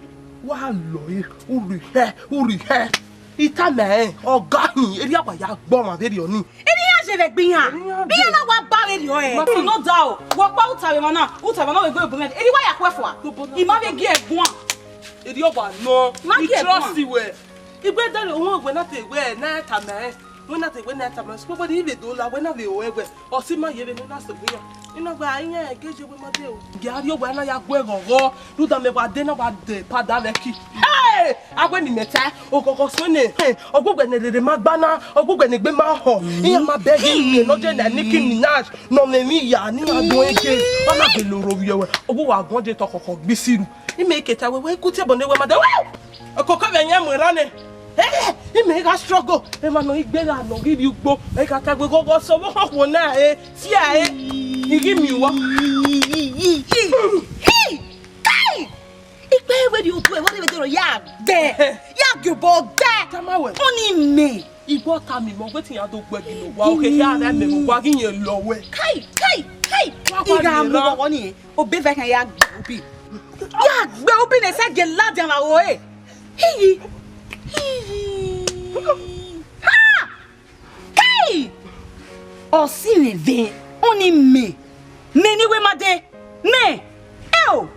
Wa lọ e, u rri hẹ, u rri hẹ. I tama ẹn, ọ ga hin, erriọ wa ya gbe ọmwa vberriọ nii. Erriọ iran ye vbe ẹgbẹ iran. Erriọ iran ye. Iran na wa ba vberriọ ẹn. Ma fi nọ da o. Wẹ ọkpa u ta vbe emwa na, u ta vbe emwa na, wẹ egbe obọ mwẹ. Erriọ wa ya khuẹ fua. Obọ na. I ma vbe gie ẹguan. Erriọ wa nọ. Ma gie ẹguan. I trust wẹ. Igbe dare, wọn wẹ na te wẹ na tama ẹn. Wẹ na te wẹ na tama ẹn. Sokpan ne I vbe do la, wẹ na vbe ho ẹwẹ. Ọ si ma ye vbene na sẹ iran. I na gba iran ẹge ye Ewemade o. Gie a rrie owa na ya gu ẹghọghọ, rhunmwuda mẹ wa de na wa de pada vbe ẹki. Hey! A wẹ ne imẹ ta, oghọghọ suẹn nẹ, hey, ọgbogbẹ ne rere ma gba na, ọgbogbẹ ne egbe ma họ, iran ma bẹghe iyẹn ne ọ je na Nicki Minaj, ne ọ mwẹ emwi ya, ne iran do ẹn ge, ọ na gele oro vbiẹ wẹ, ọghe uwa guan je tọ khọkhọ gbe isiru. Imẹ ke ta wẹ, wẹ ku tie ẹbọ ne Ewemade, wẹ! Okoko vbe ẹyẹn mu erhan nẹ. Eh, imẹ gha struggle, emwa ne ọ i gbe gha nọ ghi rrie ugbo, ẹ ka ta wẹ ghọghọ sẹ ọvbokhan okhuo na, eh, fia, eh, I ghi miẹn uwa. Kai! Ikpe wẹ rhie otu ẹvbo rre vbe dọrọ ya dẹ, ya gie obọ dẹ. Tama wẹ. Ọni mẹ. Igbo tama imẹ, wẹ te iran do gbe ẹgi ne owa, okhe hia rẹ mẹ vbe owa ghi yẹn lọ wẹ. Kai, kai, kai. Wa kpa I gha rhie mu erhan. Ọghọ ni, obọ vbe khan ya gbe ubi. Ya gbe ubi ne sẹ gie ladian vbe aro ẹre. Hiyi, hiyi. Ha! Kai! Ọ si mwẹ vẹ, ọni mẹ, mẹ ne Ewemade, mẹ, eo,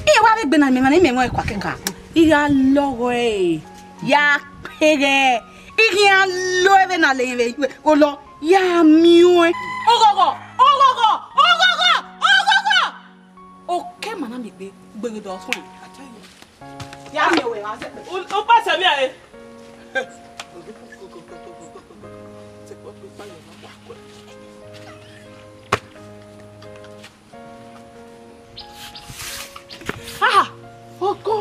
iran wa vbe gbe na mẹ emwa ne imẹ mwẹ kua kẹkan. I gha lọghọ ẹre, ya kpeghẹ, I khian lọ ẹvbo na lele vbe olọ, ya miẹn ọẹn. Oghọghọ, oghọghọ, oghọghọ, oghọghọ. Okẹ ma na miẹn egbe, ugbeghe dọ suẹn. Ya miẹn wẹ, wa zẹ kpẹ. U, u kpa sẹ mia re. Ah, oko,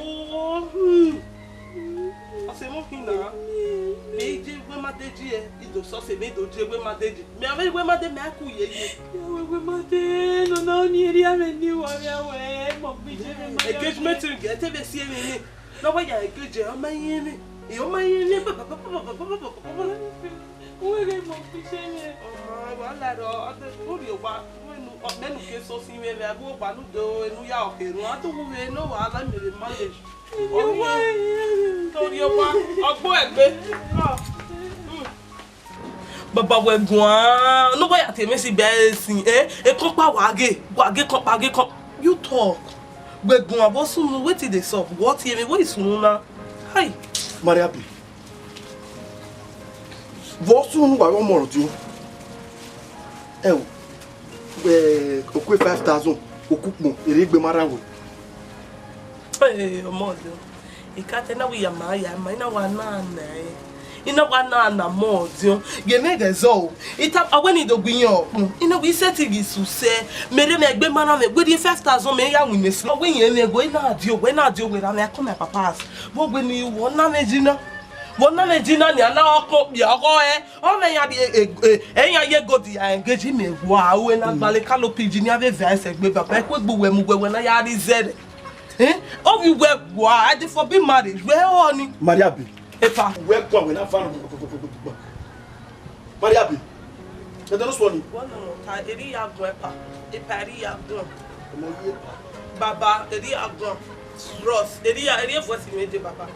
Oh, hmm. Ọse mwẹ khin na. Mẹ i je wẹ ma de ji ẹ, I do sọse, mẹ I do je wẹ ma de ji. Mẹ avbe wẹ ma de, mẹ a ku yeye. Ya wẹ wẹ ma de, nọ na, ọni erriọ mwẹ ni wa vbe wẹ, mọ gbe je wẹ ma de. Engagement ring, ẹ te vbe si emwi ni. Ne ọ wa ya engage, ọ ma yẹn emwi. Ẹ, ọ ma yẹn emwi. Uwẹ ghẹ mọ gbe je mwẹ. Ọmọ, wa la rọ, ọ de, u rhie owa, wẹ nu, ọ, mẹ nu ke sọse mwẹ vbe ẹvbo owa nu do, enu ya ọkhe ru, a do wu vbe ne ọ wa la mẹ vbe marriage. Ọ rhie, ọ rhie owa, ọ gbe ẹgbe. Baba wẹ guan, ne uwa ya te mwẹ si bẹ ẹre sin, eh? Ekọnkpa wa ghe, wa ghe ekọnkpa, ghe ekọn. You talk. Wẹ guan, vbọ sunu, wetin dey sup? Wẹ tie mwẹ, wẹ i sunu na? Hai. Mariabi. Vbọ sunu ne uwa vbe ọmọ rhọdiọn? Ẹ o, eh, okue five thousand, oku ukpọn, erriegbe ma rra wẹ. Ee, ọmọ ọdiọn. Ikate na wẹ I ya ma, ya ma, I na wa na na ẹre. I na wa na na ọmọ ọdiọn. Ghe mwẹ ghẹ zọ o. I ta, a wẹ ne I do gbe iran ọkpọn. I na wẹ I sẹtin ghi sẹ usẹ. Mẹ rre mwẹ egbe ma na mwẹ. Wẹ rhie five thousand mẹ ya winna sẹ. Ọ wẹ I rẹn mwẹ ẹghẹ, I na die owẹ, I na die owẹ ra mwẹ, I come my papa house. Vbọ wẹ ne I wẹ ọ na mwẹ ji na? Vbọ na mwẹ ji na nian, na ọkpọn okpia ọghọ ẹre. Ọ mwẹ iran rhie, e, e, e, iran ye gold ya engage mẹ wa, ru na gbalẹ kalo pidgin ne a vbe va ẹsẹ gbe baba, ẹkhuegbe uwẹ mu uwẹ, wẹ na ya rhie zẹrẹ. Eh? Ovbi uwẹ wa, I dey forbid marriage, wẹ ọni. Mariabi. Epa. Uwẹ guan, wẹ na fa nọ. Mariabi. Ẹdẹ ne ọ suọ ni. Wẹ nọ ta, erriọ I ya guan, epa. Epa, erriọ I ya guan. Ọmọ ye epa. Baba, erriọ I ya guan. Bros, erriọ I ya, erriọ I ya vuẹ ẹse mwẹ dee, baba.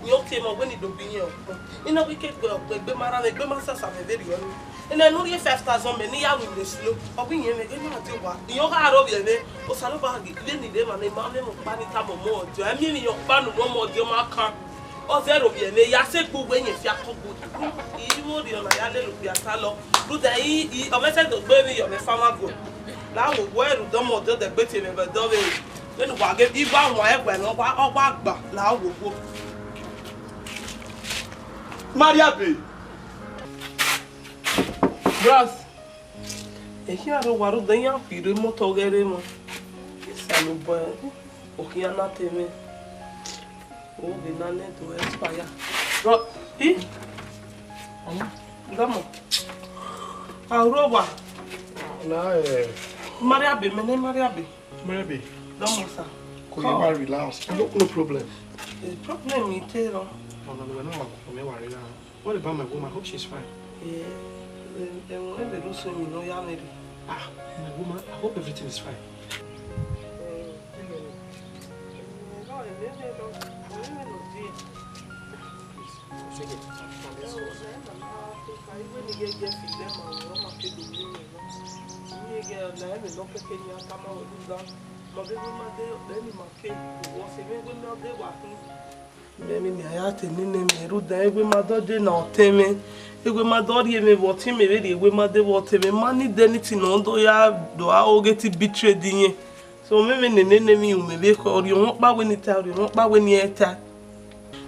Iran oke mẹ, ọ wẹ ne I do gbe iran ọkpọn. I na wẹ I ke gbe ọkpọn, egbe ma rra mwẹ, egbe ma sasa mwẹ vberriọ ni. Ena ne u rhie five thousand mẹ ne I ya winna slow. Ọ wẹ I rẹn mwẹ ẹghẹ, I na die owa. Iran gha rre ovbi ẹmwẹ, Osanobua ghi lele ne I rre emwa ne I ma mwẹ ọkpa ni tama ọmọ ọdiọn. Ẹ miẹn emwi iran ọkpa ne ọmọ ọdiọn ma kan. Ọ zẹ ro vbiẹ ne ya sẹ egbe uwẹ yẹn fiakọ gbe. I vbe orhiọn na ya lele okpia ta lọ. Rhunmwuda i, i, ọ mwẹ sẹ do gbe vbe yọ mwẹ fama go. La wo wẹ rhunmwuda ọmọ ọdẹdẹ gbe tie mwẹ vbe ẹdẹ ọvbehe. Vbene uwa ghe, I wa wan ẹguae ne ọ wa, ọ wa gba, la wo wo. Maria be. Bros, ekhian rre owa rre odẹ iran khui rre imọto ọghe ẹre mwa. Osanobua, okhian na te mwẹ. Ovbi na nẹ do expire. Bro, i? Dọmọ. A ru owa. Na, eh. Maria be, mẹ ne Maria be. Maria be. Dọmọ sa. Kò yẹ wa relax. No, no problem. Eh, problem mi te rọ. No, no, no, no, no, no, no, no, no, no, no, no, no, no, no, What about my woman? I hope she's fine. Yeah, eh, eh, eh, eh, eh, eh, Ah, my woman, I hope everything is fine. Please, take it. Let's go. Mẹ vbe mẹ ya te nene mwẹ rhunmwuda, ewe ma do je na ọtẹn mwẹ, ewe ma do rhie mwẹ vbe ọtẹn mwẹ vberriọ, ewe ma de vbe ọtẹn mwẹ, ma need anything ne ọ do ya do a oghe te betrayed iyẹn. So mẹ vbe nene ne emwi ru mẹ vbe khọ, ọ rhie ọmwa ọkpa wẹ ne I ta, ọ rhie ọmwa ọkpa wẹ ne I ta.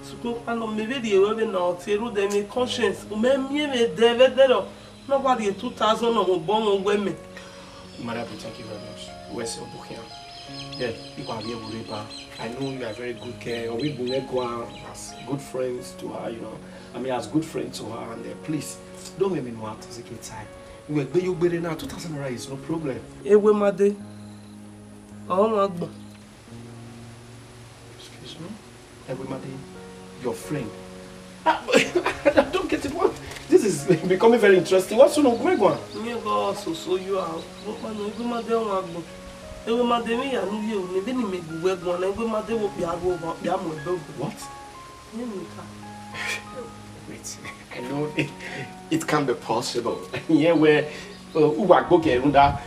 Sokpan ọkpa nọ mẹ vbe rhie ruẹ vbe na ọtẹn rhunmwuda mwẹ conscience, u mẹ miẹn mwẹ dẹ vbe ẹdẹrọ, ne ọ wa rhie two thousand ne ọ mwẹ obọ mwẹ owẹ mẹ. Mother, thank you very much. Wẹ sẹ ọbokhian. Yeah, I wa vbe ẹvbo rre ba. I know you are very good girl. Ọ vbe gu mwẹ guan as good friends to her, you know. I mean, as good friends to her, and uh, please, don't make me no intoxicate her. Wẹ gbe yo gbere na, two thousand naira is no problem. Ewe ma de. Ọ ma gbọn. Excuse me? Ewe ma de, your friend. Ah, I don't get it. What? This is becoming very interesting. What's going on? Where go on? Mi go so so you are. But man, ewe ma de ọ ma gbọn. Ewe ma de mi ya nu ye o. Ni de ni me gu we go na. Ewe ma de wo pia ro ba pia mo do. What? Ni mi ka. Wait, I know it, it can be possible. Yeah, where uh, uwa gboge runda.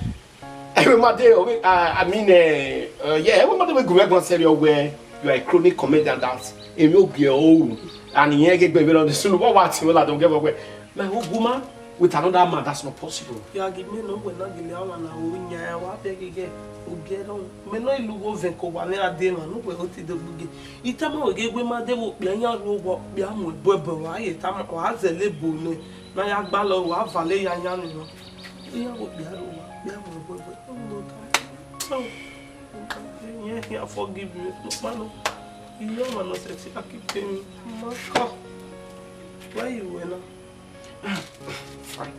Ewe ma de, uh, I mean, uh, uh, yeah, ewe ma de we gu we go serious where you are a chronic comedian that emi ogie o, and yen ghe gbe vbe lọ ni sunu, what what you la don get where my old woman with another man, that's not possible. Ya gi mi no we na gi le awa na o nya ya wa be gi ge o ge ro. Me no ilu wo ven ko wa ne a de ma no we o ti do gbuge. I tama we ghe ewe ma de wo kpia yan ru owa kpia mu ebo ebo wa ye tama wa zẹlẹ ebo nẹ. Na ya gba lọ wa vale ya yan ni no. Iran wo kpia ru owa kpia mu ebo ebo. Iyẹn khian forgive me, no kpa nọ. Iye ọmwa ne ọ sẹtin gha ke pay me, ma kọ. Wẹ I ru ẹre na? Fine.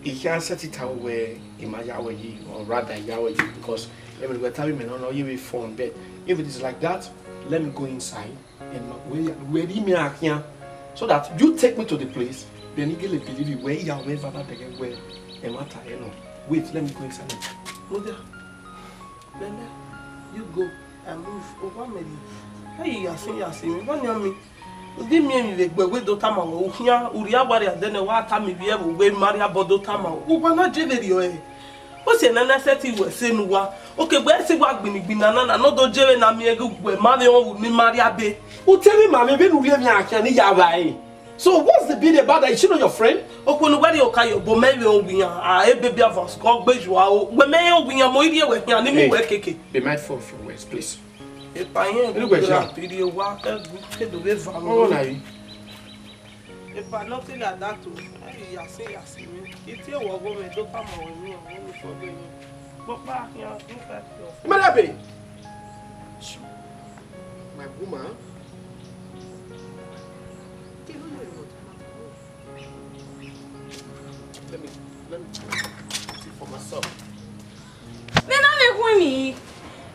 I khian sẹtin tama wẹ I ma ya wẹ yi, or rather, I ya wẹ yi, because everywhere time me no no, you will phone, but if it is like that, let me go inside. Ẹ ma wẹ ya, wẹ rhie mẹ khian, so that you take me to the place, then I gele believe wẹ I ya wẹ vbe a na dẹghe wẹ ẹmwata ẹre nọ. Wait, let me go inside. Mudia, Bele, you go, I move. Owa mẹ rhie. Hey, yasin, yasin, mi, vbọ nian mi? U di miẹn emwi vbe egbe wẹ do tama wẹ, u khian, u rhie awarria dẹ nẹ, wa tama ivbi ẹvbo wẹ ma rhie abọ do tama wẹ. Uwa na je vberriọ ẹre. Ọ si ẹnẹ na sẹtin wẹ sẹ ne uwa. Okegbe ẹse wa gbinna igbinna na na, ne ọ do je vbe na miẹn ghe ugbẹ ma vbe rọnmwẹ unu ima rhie abe. U te emwi ma mwẹ vbene u rhie emwi akhian ne I ya vba ẹre. So what's the big deal about that? Is she not your friend? Okhuo ne uwẹ rhie oka ye obọ mẹ vbe rọnmwẹ iran, a, e baby avance, ọ gbe ju aro. Wẹ mẹ rọnmwẹ iran, mo i rhie wẹ khian, ne I mu Hey, wẹ keke. Be mindful of your words, please. Epa yẹn Anyway, good Sha. Rap, iri wa, ẹgu, kedo vbe va Ọ na yi. Epa, nothing like that o. Ẹi, yasin, yasin mi. I tie wẹ ọghe mwẹ, do tama wẹ mi, ọghe mi fọdọ emwi. Kpọkpa, yan, mi fẹ fi ọfẹ. Madabe! My woman. Let me, let me see for myself. Vbe na vbe khuẹn emwi,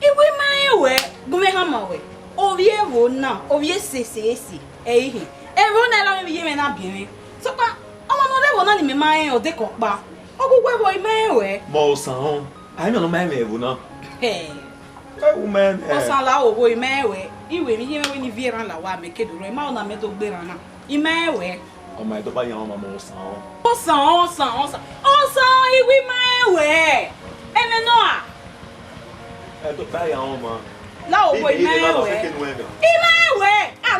I wẹ I ma rẹn wẹ, gu mwẹ khama wẹ, ovbi ẹvbo na, ovbi ese ese ese, ẹ i hin. Ẹvbo na i la mwẹ vbe iye mwẹ na biẹ mwẹ. Sokpan, ọmwa ne ọ rre ẹvbo na ne imẹ ma rẹn ọdekọ ọkpa, ọ gu wẹ vbe I ma rẹn wẹ. Mẹ Osanhọn, a i mwẹ ne ọ ma rẹn mwẹ ẹvbo na. Hẹ. Ẹ, u ma rẹn mwẹ. Osan la wo vbe I ma rẹn wẹ, I wẹ vbe iye mwẹ wẹ ne I viọ erhan la owa mẹ ke do rrọọ, I ma rẹn ọna mẹ do gbe erhan na. I ma rẹn wẹ. Ọ ma dọba yan ọmwa mẹ Osanhọn. Osanhọn, Osanhọn, Osanhọn, Osanhọn, I wẹ I ma rẹn wẹ. Ẹmwẹ nọ a? Ẹ dọba yan ọmwa. La obo I ma rẹn wẹ. I ma rẹn wẹ. A,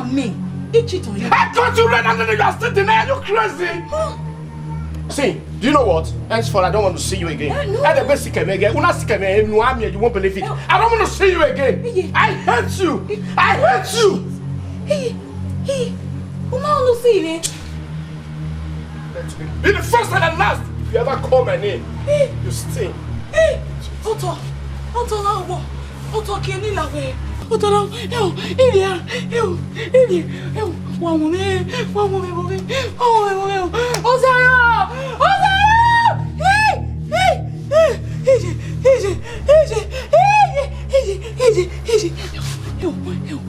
than me. He cheat on you. I got you red handed and you are still denying. Are you crazy? Huh? See, do you know what? Henceforth, I don't want to see you again. Eh, no. Ẹ dẹ̀ gbé sikẹ mẹ gẹ, una sikẹ mẹ enu amẹ, you won't believe it. No. I don't want to see you again. Iye. I hate you. I hate you. Hey, hey, u ma unu si mwẹ. Let me be the first and the last. If you ever call my name, hey, you stink. Hey, Otọ, Otọ la wo, Otọ ke ni la wẹ. Otọ la, ewu, iye, ewu, iye, ewu, wa wo me, wa wo me, wo me, wa wo me, wo me, Ozara, Ozara, hey, hey, hey, iye, iye, iye, iye, iye, iye, iye, ewu, ewu,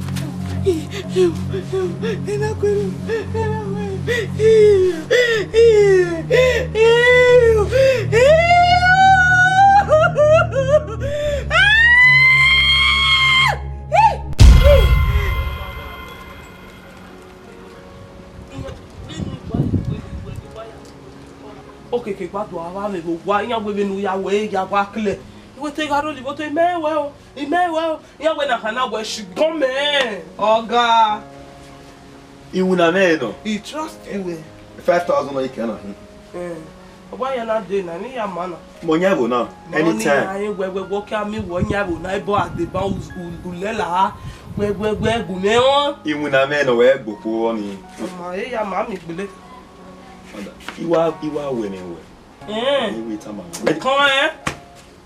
ewu. Okeke gba do avbe amwẹ vbe owa, iran wẹ vbene u ya wẹ ya wa klẹ. Iwẹ te gha rhie vbe otọ, imẹ wẹ o, imẹ wẹ o. Iran wẹ na khana wẹ shigọn mẹ, ọga. Iwinna mwẹ nọ. I trust you, eh. Five thousand nọ, I kẹ na hin. Eh, ọ gba ya na de na, ne I ya ma na. Mẹ ọ yan ẹvbo na, anytime. Anytime. Wẹ, wẹ, wẹ, ọ kia miẹn wẹ ọ yan ẹvbo na, ebo a deba u, u, u lẹ la, wẹ, wẹ, wẹ, gu mwẹ wọn. Iwinna mwẹ nọ, wẹ gbe okhuo ni. Ọ ma, e ya ma miẹn gbele. Father, I wa, I wa wẹ ne wẹ. Eh. Ni wẹ tama. Kọn ẹ.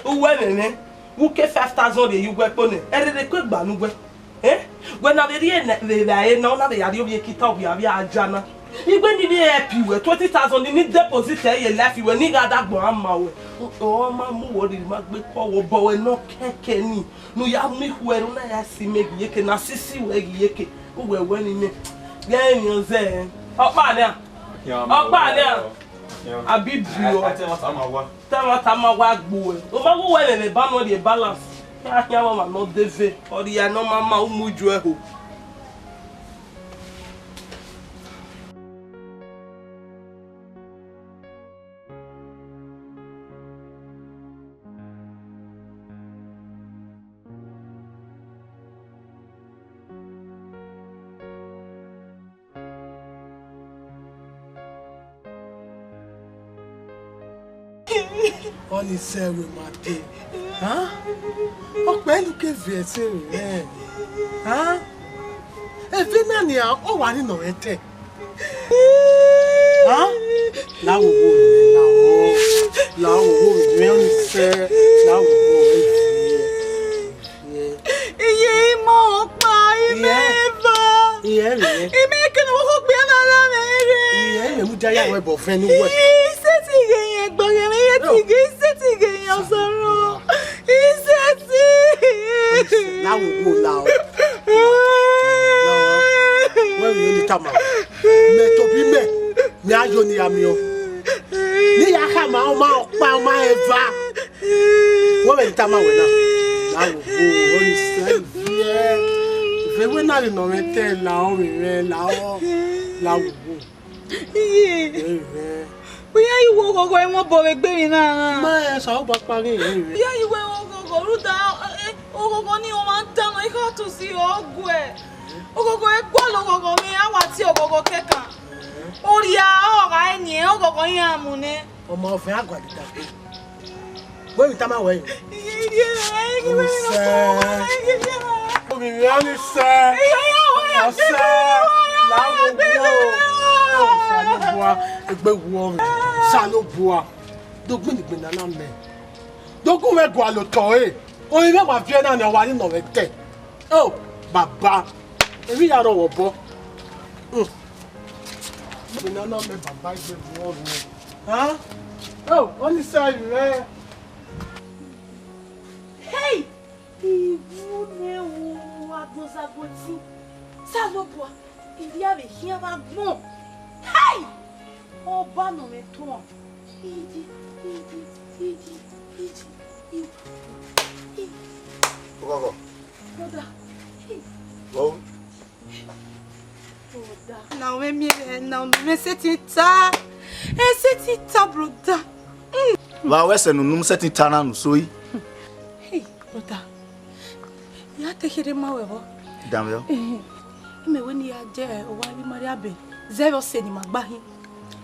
Uwẹ nene, vbe u ke five thousand rhie ye uwẹ kpo nẹ, ẹrrherhe ku egba ne uwẹ. Eh? Wẹ na vbe rhie nẹ, vbe vbe a re na, u na vbe ya rhie ovbi ekita, ovbi avbe aja na. Iwẹ ni vbe help wẹ, twenty thousand ni deposit ẹ ye life wẹ, ne I gha da agbọn ama wẹ. Ọ ma mu wẹ rhirhi ma gbe kọ wẹ, obọ wẹ nọ kẹkẹ ni, ne u ya mu ikhuẹ ẹre, u na ya si mẹ ghi yeke, ne a sisi wẹ ghi yeke, uwẹ wẹ ni mẹ. Ghẹ emwi ọ zẹ, ọkpa nẹ a? Ọkpa nẹ a? Abi bio. Te ẹmwata ma wa gbe uẹ. U ma gu uwẹ vbe eba nọ rhie balance. Ya khian vbe ọmwa ne ọ de ve, ọ rhie ne ọ ma ma, u mu ijuẹ ho. Ọni sẹ ẹre ma dee. Hàn? Ọ kpẹẹ ne u ke viẹ ẹse rẹ. Hàn? Eve na nian, ọ wa ni nọ mwẹ ẹtẹ. Hàn? La wo wo rẹ, la wo. La wo wo rẹ, ọni sẹ, la wo wo rẹ. Iye ima ọkpa, imẹ eva. Iye, iye. Imẹ kene wo ho gbe na la mẹ re. Iye, imẹ mu dia ya wẹ bọ vẹn ni wẹ. Ise ti ghe yẹn gbọghe mẹ, iye ti ghe, ise ti ghe yẹn ọsọrọ. Ise ti. La wo wo la o. La o. Wẹ wi ni tama. Mẹ tobi mẹ, mẹ a yo ni ya miẹn. Ne I ya khama ọma ọkpa, ọma eva. Wẹ vbe tama wẹ na. La wo wo, ọni sẹ viẹ. Vbe wẹ na ghi nọ mwẹ ẹtẹ, la ọ vbe mwẹ, la ọ, la wo wo. Iye. Vbe mwẹ. Vbe ya yi wo oghọghọ ẹmwẹ obọ vbe egbe emwi na ra? Ma ẹ sa obọ kpa ghe vbe mwẹ. Vbe ya yi wo oghọghọ, rhunmwuda, eh, oghọghọ ni ọ ma dan nọ, I kha tusi ọ guẹ. Oghọghọ ẹguae la oghọghọ mwẹ, a wa tie oghọghọ kẹkan. Orhia ọghe eni, oghọghọ iran mu nẹ. Ọmọ ọvẹn agualida gbe. Wẹ vbe tama wẹ yo. Omisẹ. Omi mẹ ọni sẹ. Ọsẹ. Làwọn wo. Osanobua. Egbe wo. Osanobua. Dogbinigbe nana mẹ. Dogun mwẹ gualọ otọ ẹre. Orinmwẹ wa viẹ na ni ọ wa ni nọ mwẹ tẹ. O, baba. Emwi ya rọ wọ obọ. Hmm. Emwi nana mẹ baba egbe vbuọ rre. Ha? O, ọni sẹ mwẹ. Hey! Iwu ne wo agbọn zagbọn ti. Osanobua, ivbi a vbe khian vbe agbọn. Hey! Ọba nọ mwẹ tuan. Iji, iji, iji, iji, iji. Ogogo. Brother. Hey. Go. Brother. Na mwẹ miẹn vbe na unu mwẹ sẹtin ta. E sẹtin ta, brother. Mm. Vbe a wẹ sẹ ne unu sẹtin ta na unu soi? Hey, brother. Ya te kherhe ma wẹ vbọ? Danmwẹ ọ. Eh, imẹ wẹ ne I ya je owa vbe Maria be, zẹ vbe ọse ne ima gba hin.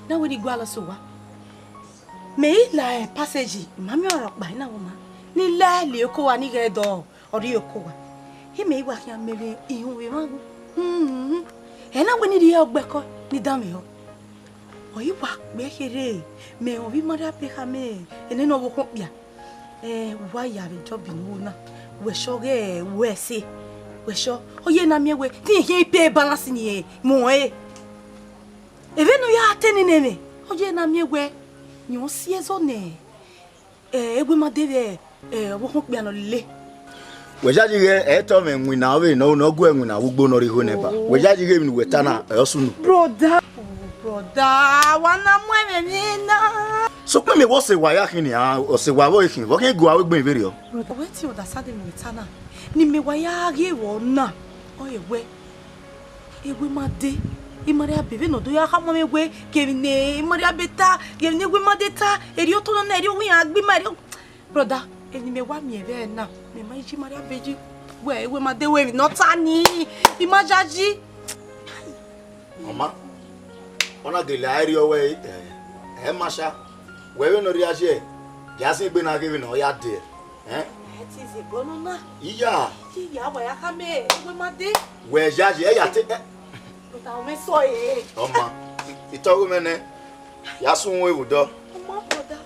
Na wẹ ne I gualọ sẹ owa. Mẹ i la passage, ima miẹn ọrọre ọkpa na vbe ọmwa. Ne I la ẹre oko owa ni ghẹ dọ, ọ rrie oko owa. Imẹ i wa khian mẹ vbe ihunmwu emwa wu. Hmm. Ẹ na wẹ ne I rhie ọgbẹkọ ni danmwẹ ọ. Ọ i wa kpẹ kherhe, mẹ rẹn ovbi Maria be khama enene ọvbokhan okpia. Eh, wa ya vbe job ne u ru na, wẹ sẹ ọghe wẹ ẹse, wẹ sẹ, ọ ye na miẹn wẹ, te irẹn khian pay balance ne irẹn mu ẹre. Vbene u ya te nene mwẹ, ọ ye na miẹn wẹ, rẹn ọ si ẹzọ nẹ, eh, ewe ma de vbe, eh, ọvbokhan okpia nọ lele. Wẹ yayi ghe ẹtọ mwẹ winna vbe ne ọ gu ẹre winna vbe ugbo ne ọ rre igho nẹ ba. Wẹ yayi ghe emwi ne uwẹ ta na, ẹ ọ sunu. Brother, oh, brother, wa na mu ẹmwẹ mwẹ na. Sokpan mẹ wẹ ọse wa ya khin nian, ọse wa vbe ọ khin, vbe ọ khin gu aro egbe vberriọ. Brother, wẹ te understand emwi ne I ta na. Ne imẹ wa ya ghe vbọ na, ọ ye wẹ, ewe ma de, Maria be vbene ọ do ya khama mwẹ wẹ, kevbe ne Maria be ta, kevbe ne ewe ma de ta, erriọ otọ nọ na, erriọ owa iran gbe ima, erriọ Brother, eni mẹ wa miẹn vbe ẹre na, mẹ ma yi Maria be yi. Wẹ, ewe ma de wẹ emwi ne ọ ta ni, I ma yayi. Ọ ma, ọ na gele a rhie ọwẹ, eh, ẹ ma sha. Wẹ vbene ọ rhie aye, ya zin egbe na ghe vbene ọ ya dee, eh? Ẹ te zẹ egbe nọ na. Iya. Iya, wa ya khama ewe ma de. Wẹ yayi, ẹ ya te, eh. Brother, ọ mwẹ sọ e. Ọ ma, itọghe mwẹ nẹ, ya sẹ uhunmwu evbudọ. Ọ ma, brother.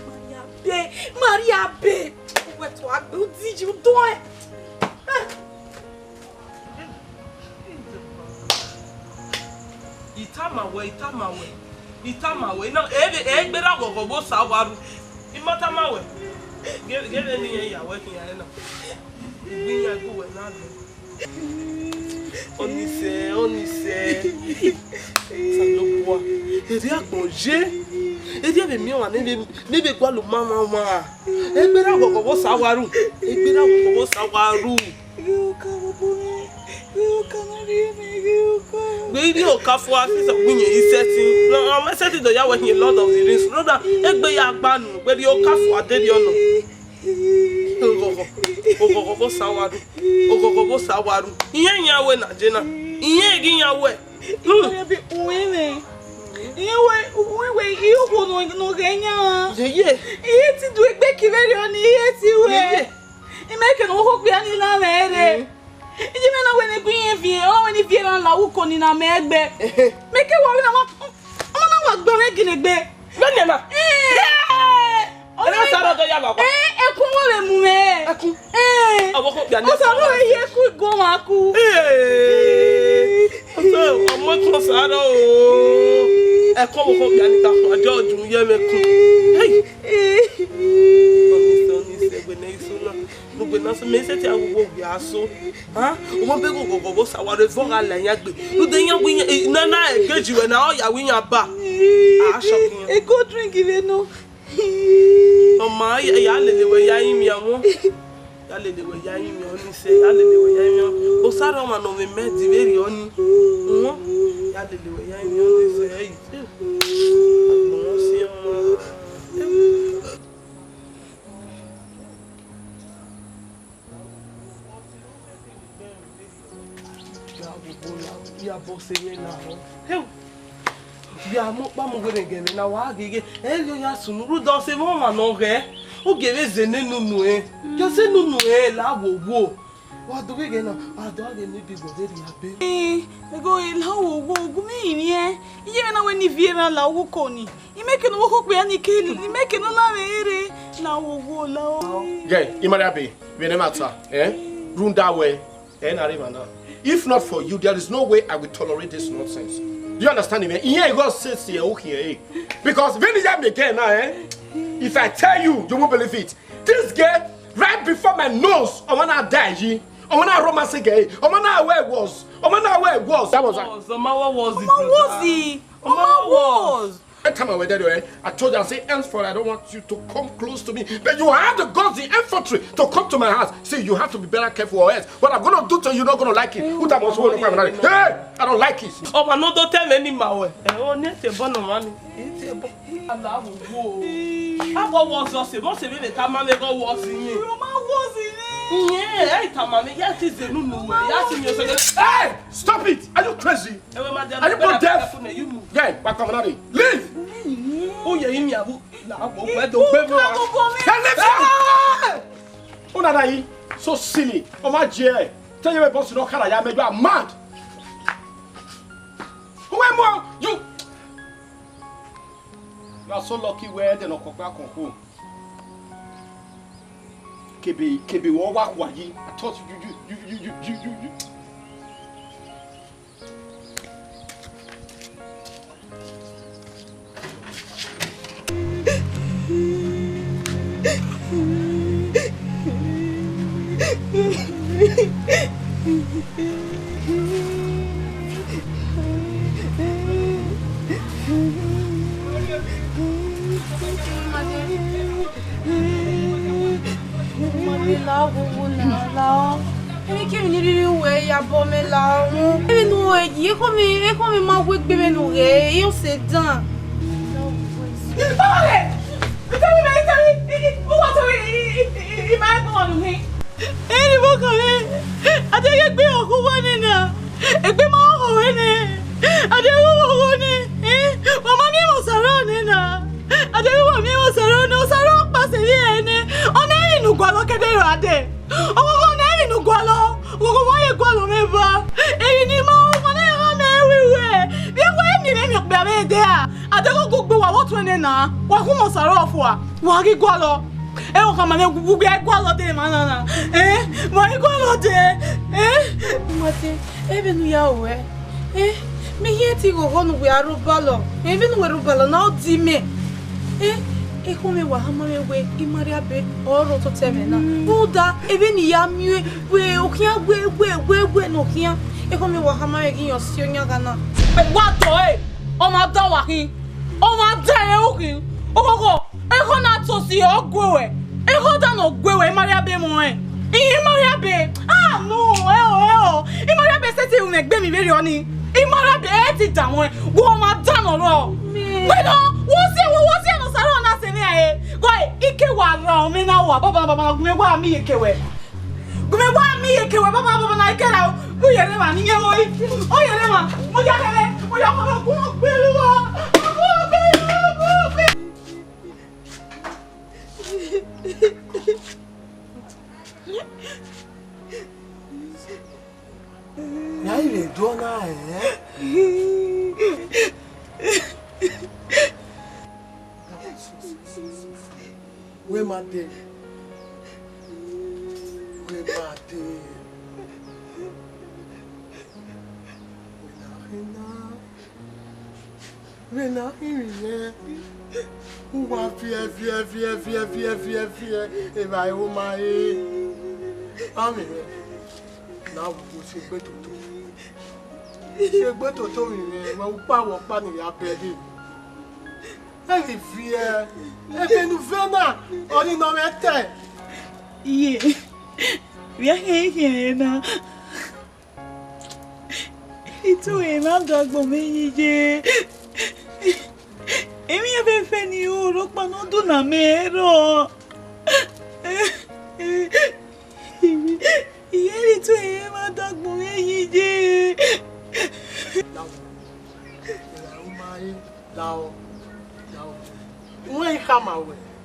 Maria be, Maria be. Uwẹ to agbe, u di yi, u dọẹn. I tama wẹ, I tama wẹ, I tama wẹ. Na, ebe, egbe ra ghọghọ vbe Osa wa ru. I ma tama wẹ. Ghe, ghe vbene irẹn ya wẹ khian na. Igbe iran gu wẹ na gbe. Ọnise, ọnise. Osanobua, erriọ agbọn ye. Erriọ vbe miẹn ọmwa ne vbe, ne vbe gualọ ma ọmwa ọmwa. Egbe ra ghọghọ vbe Osa wa ru. Egbe ra ghọghọ vbe Osa wa ru. Wẹ i rhie okafua fi sẹ wẹ irẹn i sẹtin. Ọ ma sẹtin do ya wẹ hin Lord of the Rings. Brother, egbe ya gba nu, wẹ rhie okafua de rhie ọnọ. Oghọghọ, oghọghọ vbe Osa wa ru. Oghọghọ vbe Osa wa ru. Irẹn yan wẹ na je na. Irẹn ghi yan wẹ. Hmm. Uwẹ mwẹ. Irẹn wẹ, uwẹ mwẹ, I okhuo nọ, nọ ghẹ yan. Ye, ye. I te do egbe kevbe rriọ ni, I te wẹ. Ye, ye. I ma kẹ ne ọvbokhan okpia ni la mwẹ rre. Mm. Iye mwẹ na wẹ ne gu irẹn viẹ, ọ wẹ ne I viẹ na la uko ni na mẹ ẹgbẹ. Ehe. Mẹ ke wẹ ọvbe na ma, ọ ma na wa gbe mwẹ ginegbe. Vbene na? Eh. Eh. Ẹ na sa rọ dọ ya lọghọ. Eh, ẹkun wẹ vbe mu mwẹ. Ẹkun. Eh. Ọvbokhan okpia ni. Osa rọ ye ku igo mwa ku. Eh. Ọmọ ẹkun Osa rọ o. Ẹkun ọvbokhan okpia ni ta fun, a jọ ju ye mwẹ ẹkun. Hey. Eh. Ọnise, ọnise, wẹ ne iso na. Nugbe na so, mẹ sẹtin a wu wo wia so. Ha? Ọmọ be ghọghọ vbe Osa wa ru, evọ gha la iran gbe. Rhunmwuda iran wẹ iran, i, nana ẹgẹji wẹ na, ọ ya wẹ iran ba. A shock iran. Ego drink vbe nọ. Ọ ma, ya, ya lele wẹ ya rinmwian wọn. Ya lele wẹ ya rinmwian, ọnise, ya lele wẹ ya rinmwian. Osa rọ ọmwa ne ọ mwẹ mẹ di vberriọ ni. Wọn, ya lele wẹ ya rinmwian, ọnise, ẹ i te. Agbọn si ọmwa. Ya bọ se mwẹ na họn. Heo. Ya mu ọkpa mu were gẹmẹ na, wa ghi ghe, ẹ rhie ya sunu, rhunmwuda ọse mwẹ ọmwa ne ọ ghẹ, u gie vbe zẹ nene unu ẹn, ya zẹ nene unu ẹn la wowo. Wa do ghe na, a do ghe ne bi gbọdọ rhie abe. Ego la wowo, gu mi rinmwian, iye mwẹ na wẹ ne ivie erha la oghoko ni, imẹ ke ne oghoko kpia ni ke, imẹ ke ne ọ la mwẹ ere, la wowo la o. Gẹ, Imariabe, vbe ne ma ta, eh? Rhunmwuda wẹ, ẹ na rre emwa na. If not for you, there is no way I will tolerate this nonsense. Do you understand me? Iran go say see ukhian eh. Because when you me again now, eh? If I tell you, you won't believe it. This girl, right before my nose, I wanna die. I wanna romance again. I wanna where it was. I wanna where it was. That was. Ọmọ wo was? Ọmọ wo was? That time I went there, eh, I told you, I said, henceforth, I don't want you to come close to me. But you have the guts, the infantry to come to my house. See, you have to be better careful or else what I'm gonna do to you, you're not gonna like it. Who that was who? Hey, I don't like it. Ọmọ no do tell me ni ma wẹ. Ẹ o ni te bọ nọ ma ni. Te bọ. Ala wo wo. Abo wo zọ se, bọ se vbe ta ma me go wo si yin. Ọmọ wo si ni. Yin, ẹ ta ma me ya ti zẹ nunu wẹ. Ya ti mi o se. Hey, stop it! Are you crazy? Are you both deaf? Yeah, wa come on, leave. Uye yi mi abu. Na wo we do gbe mu. Hey, leave him. Una na yi so silly. O ma je. Tell you boss no kara ya me, you are mad. Who am I? You. You are so lucky where they no kokpa konko. Kebe, kebe wo wa kwa yi. I thought you, you, you. Mami, la ghogho na, la ọ. Emwi kemwi ne I rhirhi ru wẹ ya bọ mẹ, la ọ. Vbene u ru yi, ekhọe mwẹ, ekhọe mwẹ ma wegbe vbene u ghee, I sẹ dan. Baba rẹ, tell me, tell me, what are we? I ma ẹgbọn unu hin. Eni vbe ọkọ mwẹ, a deghẹ egbe ọkhuwa nẹ na, egbe ma họhọ nẹ, a deghẹ u họhọ nẹ, eh, wa ma miẹn emwa Osaro nẹ na, a deghẹ wa miẹn emwa Osaro nẹ, Osaro ọkpa sẹ vbe ẹre nẹ, ọ na ẹmwẹ ne u gualọ ke de ra dẹ, ọghọghọ ọ na ẹmwẹ ne u gualọ, ọghọghọ wa ye gualọ mwẹ eva, emwi ne I ma họhọ na ya gha mẹ ru iruẹ, vbe wẹ miẹn emwi ọkpia vbe de ra, a deghẹ ọgogbe wa vbe ọtuẹn nẹ na, wa khu emwa Osaro fua, wa ghi gualọ. Ẹ, ọ khama mwẹ gu-, gu-, gu-, ẹ gualọ dee emwa na na. Eh, ma i gualọ dee. Eh, ma te, ẹ vbene u ya ruẹ. Eh, mẹ i khian te ghọghọ ne uwẹ a rre obalọ. Eh, vbene uwẹ rre obalọ na, ọ di mẹ. Eh, ekhọe mwẹ wa khama mwẹ wẹ Imariabe ọ rre ototọ ẹmwẹ na. Rhunmwuda, vbene I ya miẹn wẹ okhian wẹ, wẹ, wẹ, wẹ ne okhian. Ekhọe mwẹ wa khama mwẹ ghi yan si oyan gha na. Wa dọe, ọ ma da wa khin. Ọ ma da ẹre ru khin. Oghọghọ, ekhọe na tosi ọ gue ruẹ. Ekhọe da ne ọ gue ruẹ, Imariabe mọ rẹn. Imariabe. Ah, no, ẹ o, ẹ o. Imariabe sẹtin ru mwẹ egbe emwi vberriọ ni. Imariabe, ẹ ti da mwẹ. Wẹ ọ ma da ne ọ rrọọ. Wẹ nọ, wo si, wo, wo si ne Osaro na sẹ mwẹ ẹre. Gọe, I ke wa ra ọmọ na wa, baba, baba, gu mwẹ wa miẹn iyeke ruẹ. Gu mwẹ wa miẹn iyeke ruẹ, baba, baba, na I ke ra, mu yere emwa ni yẹn vbe ori. Ọ yere emwa, mu ya kẹrẹ, mu ya kẹrẹ, gu gbe ru wa. Gu gbe ru, gu gbe. Ya i vbe do na, eh? Wẹ ma dee. Wẹ ma dee. Wẹ na khin na. Vbene a khin vbe iyẹn, uwa viẹ, viẹ, viẹ, viẹ, viẹ, viẹ, viẹ, evbare ho ma re. Amwẹ mwẹ, na vbe uwu si egbe toto. Si egbe toto vbe mwẹ, wẹ ukpa vbe ọkpa ne I ya bẹghe. Ẹ ghi viẹ, ebe ne u vẹ na, ọnii ne ọ mwẹ ẹtẹ. Iye, vbe a khian khian ẹre na. Itu emwa da agbọn mwẹ yi ye. Emwi fẹfẹ ne I ru rhọkpa ne ọ do na mẹ rrọọ. Iye, itu emwa da agbọn mwẹ yi ye.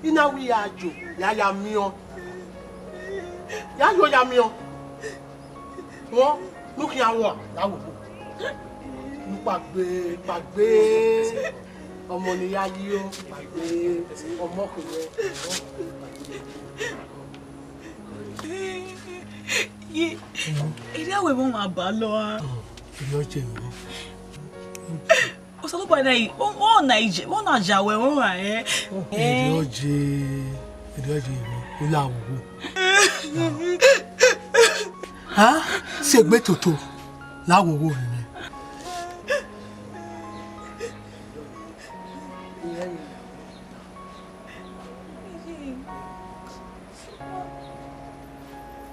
I na wẹ ya yo, ya ya miẹn. Ya yo ya miẹn. Wọn, ne u khian rua, la wo. Ne u kpagbe, kpagbe. Ọmọ ne I ya yi o, kpagbe. Ọmọ khuẹ. Ye, erriọ wẹ vbe ọmwa ba lọ a? Ọ, erriọ je vbe. Osanobua na, ọ, ọ na je, ọ na ja wẹ, ọ ra ẹ. Erriọ je, erriọ je vbe, u la wo wo. Ha? Si egbe toto, la wo wo nẹ.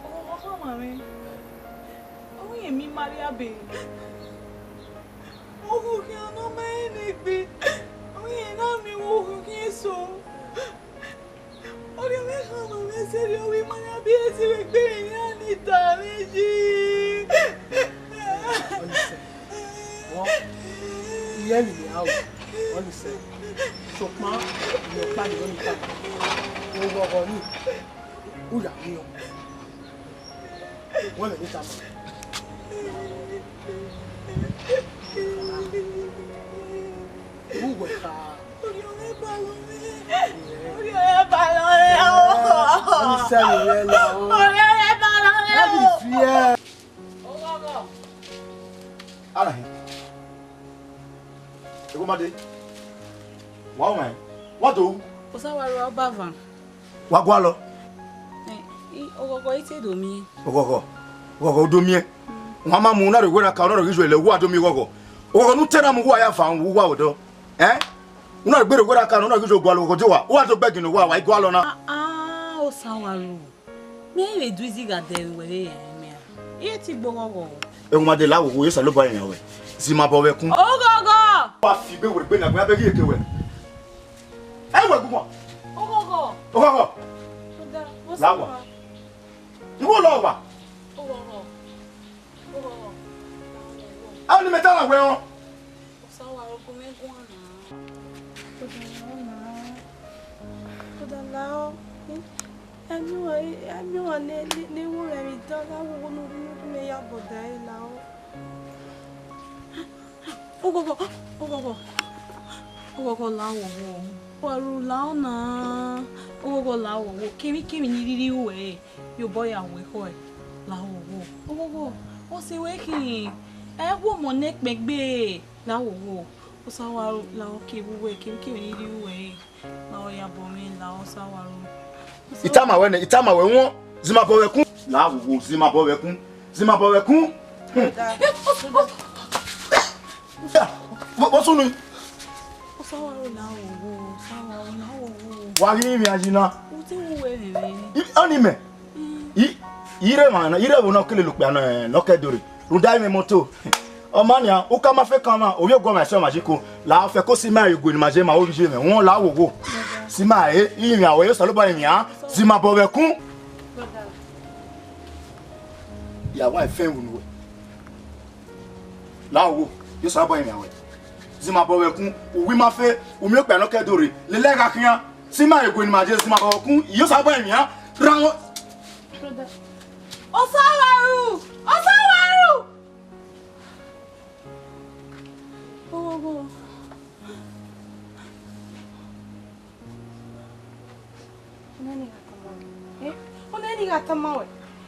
Ọ, ọ khama mwẹ, ọ i miẹn emwi Maria be. Oghughian ne ọ ma rẹn ne egbe, ọ i na miẹn oghughian eso. Ọrriọ mwẹ khama mwẹ sẹrriọ, ọ i miẹn Maria be, esi vbe egbe iran ni ta mwẹ yi. Ọnise, ọ, I rẹn vbe aro, ọnise, sokpan, iyẹn ọkpa ni ọ ni ta, oghọghọ ni, u ya miẹn. Wẹ vbe ne I tama. Uwẹ kha. Orhiọn mwẹ balọ mwẹ. Orhiọn mwẹ balọ mwẹ o. Ọnise vbe rẹ la o. Orhiọn mwẹ balọ mwẹ o. Ẹ ghi fiẹ. Oghọghọ. Alahin. Eghomade. Wa wan. Wa do. Osawaru ọba van. Wa gualọ. Eh, i, oghọghọ i te do miẹn. Oghọghọ, oghọghọ u do miẹn. Wan ma mu na rre werriẹ aka, ọ na rhie ghi ju ẹlẹ, uwa do miẹn oghọghọ. Oghọghọ ne u te na mu uwa ya fan uwa odọ. Eh? U na gbe rre werriẹ aka, ọ na rhie ghi ju gualọ oghọghọ de uwa. Uwa do gbẹgin ne uwa, wa i gualọ na. Ah, ah, Osawaru. Mẹ i vbe du izi gha dẹ vbe wẹ rre ẹmwẹ a? I te gbe oghọghọ. Eghomade, la wo wo, Osanobua rinmwian wẹ. Zimabọ vbe ẹkun. Oghọghọ! Wa fi igbe werriegbe na gbẹn, abẹ ghi rhie ke wẹ. Ẹ wẹ gu wan. Oghọghọ. Oghọghọ. Toda, what's up? La wa. Iwo lọ wa. Oghọghọ. Oghọghọ. A ni mẹ ta na wẹ ọn. Osawaru, gu mwẹ guan na. Toda, la ọ na. Toda, la ọ. Ẹ miẹn uwa, ẹ miẹn uwa ne, ne, ne wo rẹ vbe dan gha wo wo ne u rhie ne u rhie ya bọda ẹre, la ọ. Oghọghọ, oghọghọ, oghọghọ, la wo wo. Wa ru la ọ na. Oghọghọ, la wo wo. Kemwikemwi ni rhirhi ru ẹre, ye obọ ya wu ekhọe, la wo wo. Oghọghọ, ọ sẹ wẹ khin, ẹ wu ọmọ ne ẹkpẹn gbe, la wo wo. Osawaru, la ọ ke vbe uwẹ, kemwikemwi ni rhirhi ru ẹre. La ọ ya bọ mwẹ, la ọ, Osawaru. I tama wẹ nẹ, I tama wẹ wọn, Zimabọ vbe ẹkun. La wo wo, Zimabọ vbe ẹkun. Zimabọ vbe ẹkun. Hmm. Vbọ, vbọ sunu? Osawaru, la wo wo, Osawaru, la wo wo. Wa ghi rinmwian yi na. U te wu wẹ vbe vbe. I, ọni mẹ. I, i rre emwa na, i rre ẹvbo ne ọ ke lele okpia nọ, ne ọ ke do rre. Rhunmwuda imẹ moto. Ọ ma nian, u ka ma fe kan mwa, ovbi oguọmwa ẹsẹ ọmwa jiko. La ọ fẹ ko si ima egue ne ima je ma, ovbi je mwẹ, wọn la wo wo. Si ima e, rinmwian wẹ, ye Osanobua rinmwian, Zimabọ vbe ẹkun. Ya wa efẹn vbe unu wẹ. La wo wo, ye Osanobua rinmwian wẹ. Zimabọ vbe ẹkun, uwu ima fe, u miẹn okpia ne ọ ke do rre, lele ẹre gha khian. Si ima egue ne ima je, Zimabọ vbe ẹkun, ye Osanobua rinmwian, rhan wọn. Osawaru! Osawaru! Oghọghọ. Ọnẹni gha tama wẹ. Eh? Ọnẹni gha tama wẹ.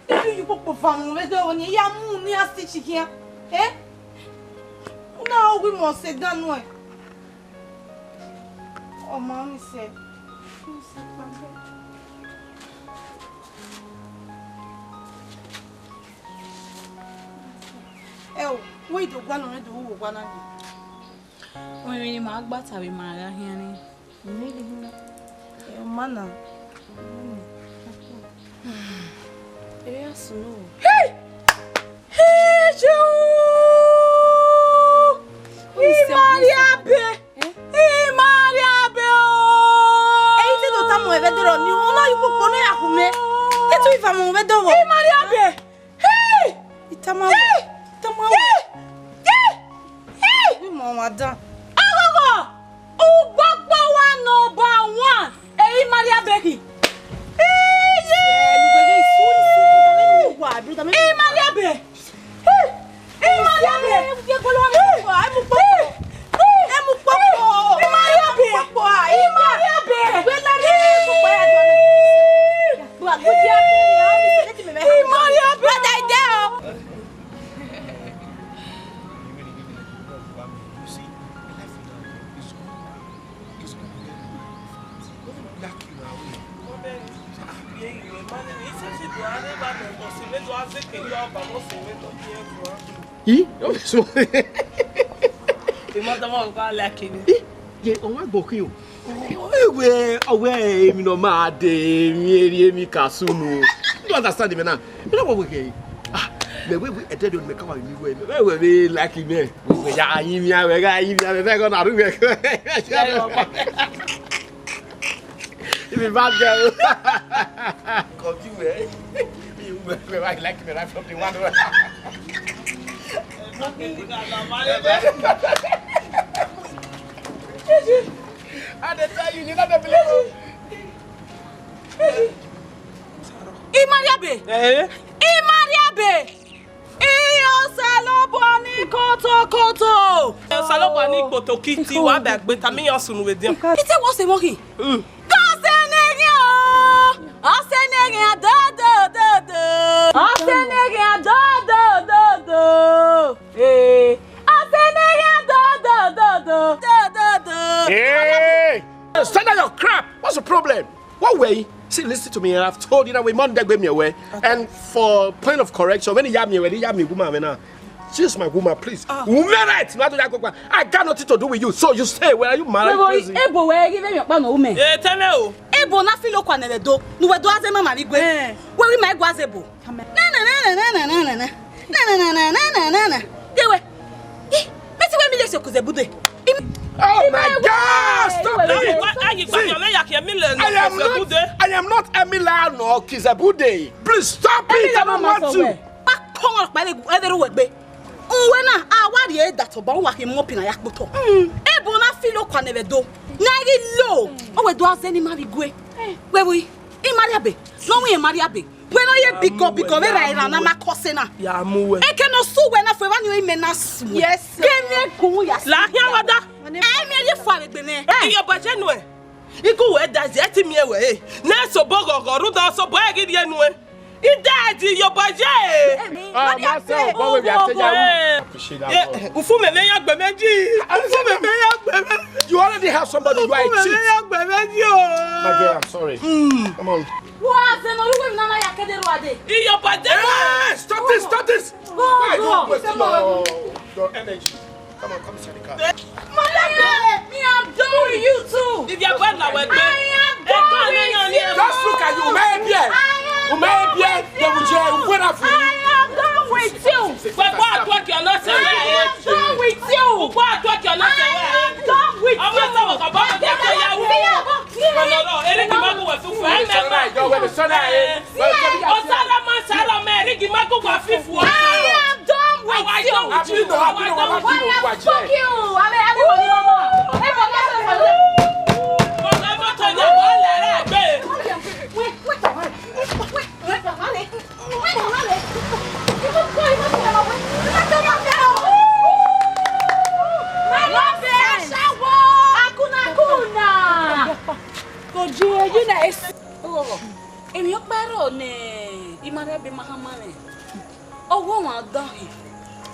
Iye uyi kpokpo va mu vbe dọvbo ni, ya mu ni a stitch khian. Eh? U na wi mu ọse dan nuẹn. Ọ ma miẹn sẹ. Miẹn sẹ kpagbe. Ẹ o, wẹ i do gualọ mwẹ do ru owa na ni. Ọmọ mwẹ ne ima gba ta vbe ima gha khian ni. Mẹ ghi na. Ẹ, ọ ma na. Ẹ ya sunu o. Hey! Hey, Jesu! Imaria be! Eh? Imaria be o! Ẹ i te do tama mwẹ vbe dọrọ ni, u na yu kpokpo ne ya khu mẹ. Te tu ifa mu vbe dọvbo. Imaria be! Hey! Itama. Hey! Itama. Hey! Hey! Hey! Wi mọ wa dan. Ogogo! Ugbọgbọ wa number one. Eyi Maria I, ọ vbe so. Emọ dọmọ ọkpa like ni. I, ye, ọmwa gbọ khin o. Ọ wẹ, ọ wẹ emwi ne ọ ma de emwi, erriọ emwi ka sunu. You understand me now? Me na wa wẹ ghe. Ah, mẹ wẹ, wẹ, ẹdẹdẹ ne mẹ ka wa mi wẹ. Mẹ wẹ vbe like mẹ. Wẹ ya yin mia, wẹ gha yin mia, mẹ gha na ru wẹ. If you bad girl. Come you, eh? You, you, you, I like me right from the one. I dey tell you, you no dey believe. Imariabe. Eh? Imariabe. Iyo Osanobua ni kotokoto. Osanobua ni kpotokiti, wa bẹ gbe tama iran sunu vbe edian. Ite wo se mo khin? Mm. Ka ọse ne ghian o, ọse ne ghian do do do do. Ọse ne ghian do do do do. Eh, ọse ne ghian do do do do. Do do do. Hey! Stand down your crap. What's the problem? What way? See, listen to me. I've told you that we Monday gave me away. And for point of correction, when he yam me away, he yam me woman away now. She's my woman, please. Ah. Woman, right? I got nothing to do with you. So you stay. Where are you married? Wait, wait, crazy? Ebo wẹ ghi vbe miẹn ọkpa nọ ume. Eh, tell me o. Ebo na filo kwa nẹrẹ do. Nu wẹ do aze mama ni gbe. Eh. Wẹ wi ma gua aze bo. Na na na na na na na na na. Na na na na na na na na. Dewe. Ih, mẹ ti wẹ mi lese okuze bude. Im-, oh my God, stop it. Ayi gba, ayi gba, see, yọ mẹ ya ke mi le no I am not, I am not Emila nor Kizebude. Please stop it. I don't want to. Pa kọn ọkpa ẹdẹ ru wẹ gbe. Uwẹ na, a wa rhie da tobọ, wa ke mọ pina ya kpotọ. Ebo na filo kwa nẹrẹ do. Na ghi lo. O wẹ do aze ni ma vbe gue. Wẹ wi, Imariabe. No wi Imariabe. Wẹ ne ọ ye bigọ bigọ vbe ra era na ma kọ sẹ na. Ya mu wẹ. Eke ne ọ su wẹ na fue vbani imẹ na su. Yes, sir. Kẹ ne gun ya. La khian wa da. Ẹ mi ye fua vbe egbe nẹ. Iyobọ je nuẹ. Igu wẹ da zẹ ti miẹn wẹ. Ne sobo ghọghọ rhunmwuda sobo ẹ ghi rhie nuẹ. I da di iyobọ je. Ah, ma sẹ obọ wẹ via te ya wu. Appreciate that, bro. Ufu mẹ mẹ ya gbe mẹ ji. Ufu mẹ mẹ ya gbe mẹ. You already have somebody, you are a cheat. Ufu mẹ mẹ ya gbe mẹ ji o. My dear, I'm sorry. Come on. Wa zẹ ne ọ ru wẹ emwi na na ya kede ru ade. Iyobọ je. Hey, stop this, stop this. Go, go. Why are you wasting your, your energy? Come on, come inside the car. Mother, me, I'm done with you too. If you're going nowhere, I am done with you. Just look at you, man. I am done with you. I am done with you. Gbogbo àtúwẹ̀kì ọ̀nà ṣe wẹ̀. I am done with you. Gbogbo àtúwẹ̀kì ọ̀nà ṣe wẹ̀. I am done with you. Ọmọ sọ̀rọ̀ kọ̀ bọ́ ọmọ kẹ́kẹ́ yà wù. Ọ̀nà ọ̀rọ̀, eré kì í má bù wẹ̀ fún fún ẹ̀. Sọ́nà ìjọ wẹ̀, sọ́nà ẹ̀. Ọ̀sára máa ń sára ọmọ ẹ̀rí kì í má bù wẹ̀ fún fún. I am done with you. Àwa done with you. Àwa done with you. Fuck you. Àmì, àmì, mama. Ẹ bọ̀ ní ẹsẹ̀ pẹ̀lú. Ọ̀gá mọ́tò ìyàwó ọ̀lẹ́rẹ̀ gbé. Wait, wait, wait, wait, wait, wait. Emwi ọkpa rrọọ ne Imariabe ma khama mwẹ. Ọwọ ọmwa dan hin.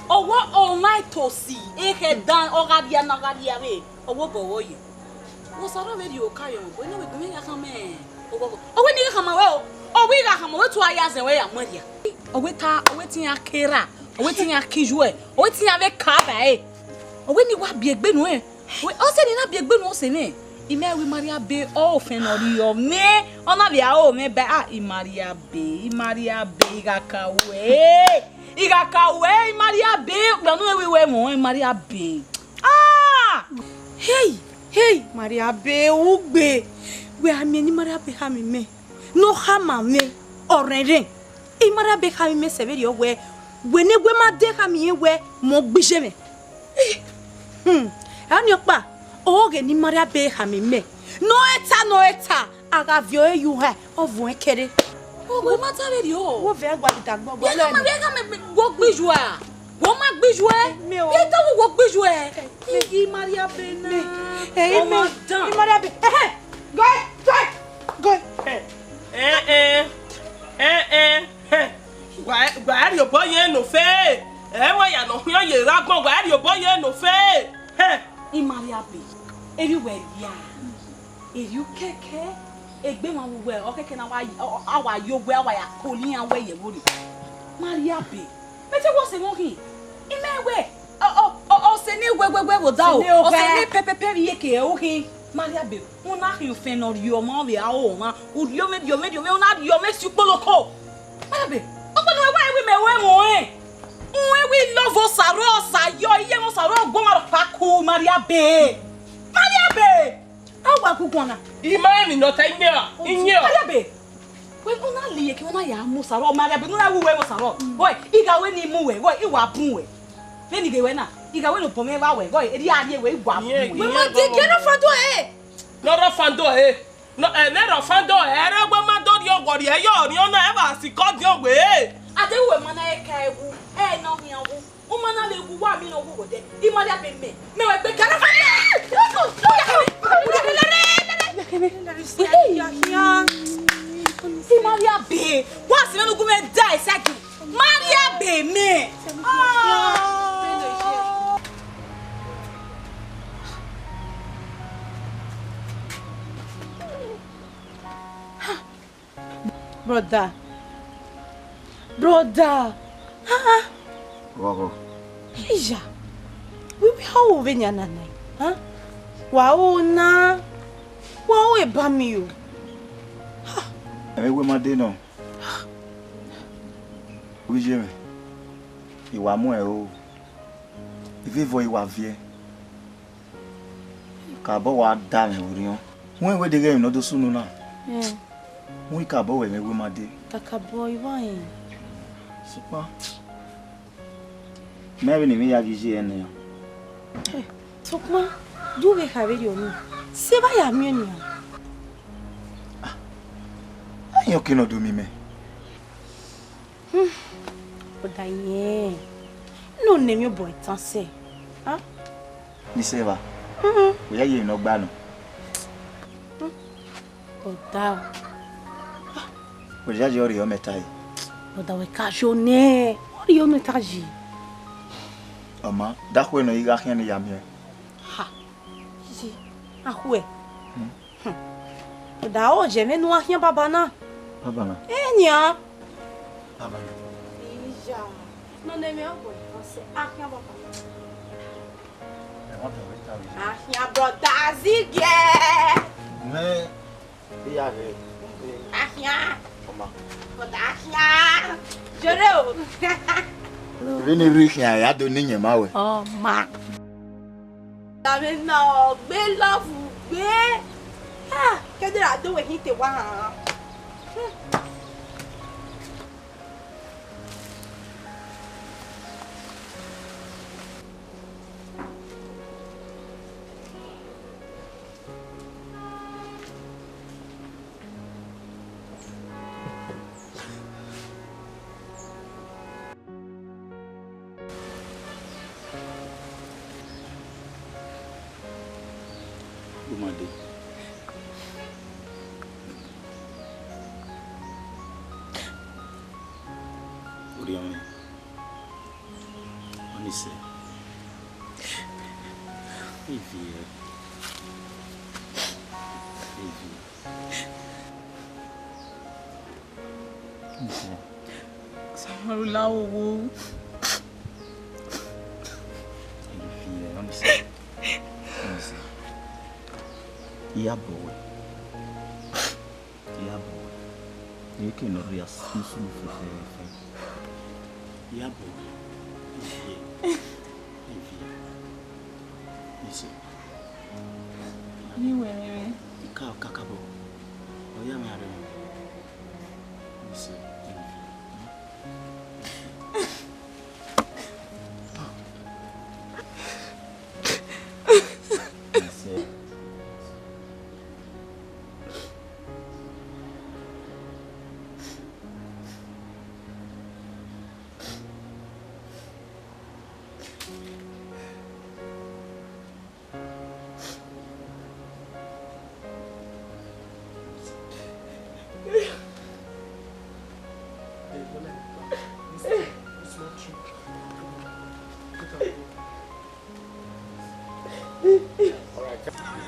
Ọwọ ọmwa itosi ekhẹ dan ọ gha rhia na ọ gha rhia vbe. Ọwọ obọ vbọ ye. Wo sẹ ọrọ vbe rhie oka ye ọmọ, wẹ ne wẹ gu mwẹ ya khama mwẹ oghọghọ. Ọ wẹ ne I gha khama wẹ o, ọ wẹ I gha khama wẹ, tu a ya zẹ wẹ ya muẹn rhia. Ọ wẹ ta, ọ wẹ te iran ke ra, ọ wẹ te iran ke iyuẹ, ọ wẹ te iran vbe ka ba ẹre. Ọ wẹ ne I wa biẹ egbe nuẹn. Wẹ, ọ sẹ ne I na biẹ egbe nuẹn, ọ sẹ mwẹ. I ma wẹ Imariabe, ọ ofẹn ne ọ rhie mwẹ, ọ na vbe aro mwẹ ba, ah, Imariabe, Imariabe, I gha ka ruẹ, I gha ka ruẹ, Imariabe, okpia ne u wẹ wẹ mwẹ, Imariabe. Ah! Hey, hey, Imariabe, ugbe. Wẹ a miẹn ne Imariabe khama mwẹ. Ne ọ khama mwẹ, ọ rẹnrẹn. Imariabe khama mwẹ sẹ vberriọ wẹ, wẹ ne wẹ ma de khama irẹn wẹ, mẹ ọ gbe iye mwẹ. Hmm. Ẹ ni ọkpa, ọghe ne Imariabe khama mwẹ. Ne ọ ta, ne ọ ta. A gha viọ ẹre ye uha, ọ vuọn kẹre. Wo ma ta vberriọ. Wo vẹ gua dida gbọgbọ. Ye na ma vbe gha mẹ, wo gbe iyuẹ. Wo ma gbe iyuẹ. Ye ta wo, wo gbe iyuẹ. Imariabe na. Ẹ, ọ ma dan. Imariabe. Ẹhẹ. Go, go, go. Ẹ, ẹ, ẹ, ẹ, ẹ. Wa, wa rhie obọ ye ne ofe. Ẹ, wa ya nọ khian ye ra gbọn, wa rhie obọ ye ne ofe. Ẹ. Imariabe. Eri wẹ ria. Eri ukẹkẹ. Egbe mwa vbe uwẹ, ọ kẹkẹ na wa, ọ, ọ, a wa ye owẹ, a wa ya koli iran wẹ ye ẹvbo rre. Maria be, mẹ te wẹ ọse mwẹ khin. I mẹ wẹ, ọ, ọ, ọ, ọse ne wẹ, wẹ, wẹ vbe odaro, ọse ne pẹpẹpẹ vbe iyeke ẹ u khin. Maria be, u na khian ofẹn ne ọ rhie ọmwa vbe aro ọmwa, u rhie ọmwa, rhie ọmwa, rhie ọmwa, u na rhie ọmwa si ukpoloko. Maria be, ọkpẹn ne uwẹ wa wẹ mẹ wẹ mwẹ ọnrẹn. Uwẹ wẹ I love Osaro, Osayo, iye mwẹ Osaro, ọgbọ mwa rhọkpa ku, Maria be. Maria be. A wa gu guan na. I ma emwi ne ọ ta, I yan, I yan. Maria be. Wẹ, u na la iyeke, u na ya mu Osaro, Maria be, u na ru uwẹ vbe Osaro. Wẹ, I gha wẹ ne I mu wẹ, wẹ, I wa bun wẹ. Vbene I ghe wẹ na, I gha wẹ ne obọ mwẹ vba wẹ, wẹ, erriọ a rrie wẹ, I wa bun wẹ. Wẹ ma die gie ne ọ fan do ẹre. Ne ọ rọ fan do ẹre. Nọ, ẹmwẹ rọ fan do ẹre, wẹ ma do rhie ọghọ rhie, ẹyọ rhie ọna, ẹ vbe sikẹ ọdiọn wẹ. A deghẹ uwẹ ma na ka ẹwu, ẹ ne ọ khian wu. U ma na vbe wu, wa miẹn ne ọ wu wẹ odẹ. I ma rhie abe mẹ, mẹ wẹ gbe kẹrẹ fa. I ma rhie abe, wa si mwẹ ne u gu mwẹ da ẹsẹgi. Ma rhie abe mẹ. Ah. Brother. Brother. Ah, ah. Ghọghọ. Iya. Wẹ, wẹ a ho vbenian na nẹ? Ah? Wa ho na. Wa ho eba mi o. Ah. Ẹmwẹ wẹ ma de nọ. Uyi mwẹ. I wa mu ẹre o. Ivbi vọ I wa viẹ. Kakabọ wa da mwẹ orhiọn. Wẹ wẹ deghẹ emwi ne ọ do sunu na. Hmm. Wẹ kakabọ wẹ mwẹ wẹ ma de. Kakabọ I wa rẹn. Sokpan, mẹ vbe ne emwi ya ghi ye ẹre nẹ. Eh, sokpan, du vbe kha vberriọ nii. Sẹ evba ya miẹn nian. Ah, ayọn ke ne ọ do miẹn mẹ. Hmm, brother yẹn, nọ ne emwi obọ ẹtan sẹ, ah? Ni sẹ evba. Hmm. Wẹ ya ye emwi ne ọ gba nọ. Hmm, brother. Wẹ ya ye ọrriọ mẹ ta ẹre. Brother, wẹ ka yo nẹ, ọrriọ nẹ ta yi. Ọ ma, da khuẹ nọ, I gha khian ne I ya miẹn. Ha, yi, a khuẹ. Hmm. Hmm. Da ọ jẹ mwẹ ne u a khian baba na. Baba na? Ẹ nian. Baba na. Iya. Nọ ne mwẹ ọ gbọ, ọ sẹ a khian baba na. Ẹ ma tọ vbe ta vbe. A khian brother Azigie. Mẹ, iya ghe. A khian. Ọma. Brother a khian. Jere o. Vbene I rhie khian, ya do ne iyẹn ma wẹ. Ọma. Dame na ọ gbe love gbe. Ah, kẹdẹ ra do wẹ hin te wa han. Umade. Orhiọn mwẹ. Ọnise. Iviẹ. Iviẹ. Iviẹ. Samarula owo. Iviẹ, Ọnise. Ọnise. Iyabọ wẹ. Iyabọ wẹ. Eke ne ọ rhie asunu fẹfẹfẹ. Iyabọ wẹ. Iviẹ. Iviẹ. Ọnise. Ni wẹ rẹn. Ika kakabọ. Ọ ya mwẹ arẹ. Ọnise. Iviẹ.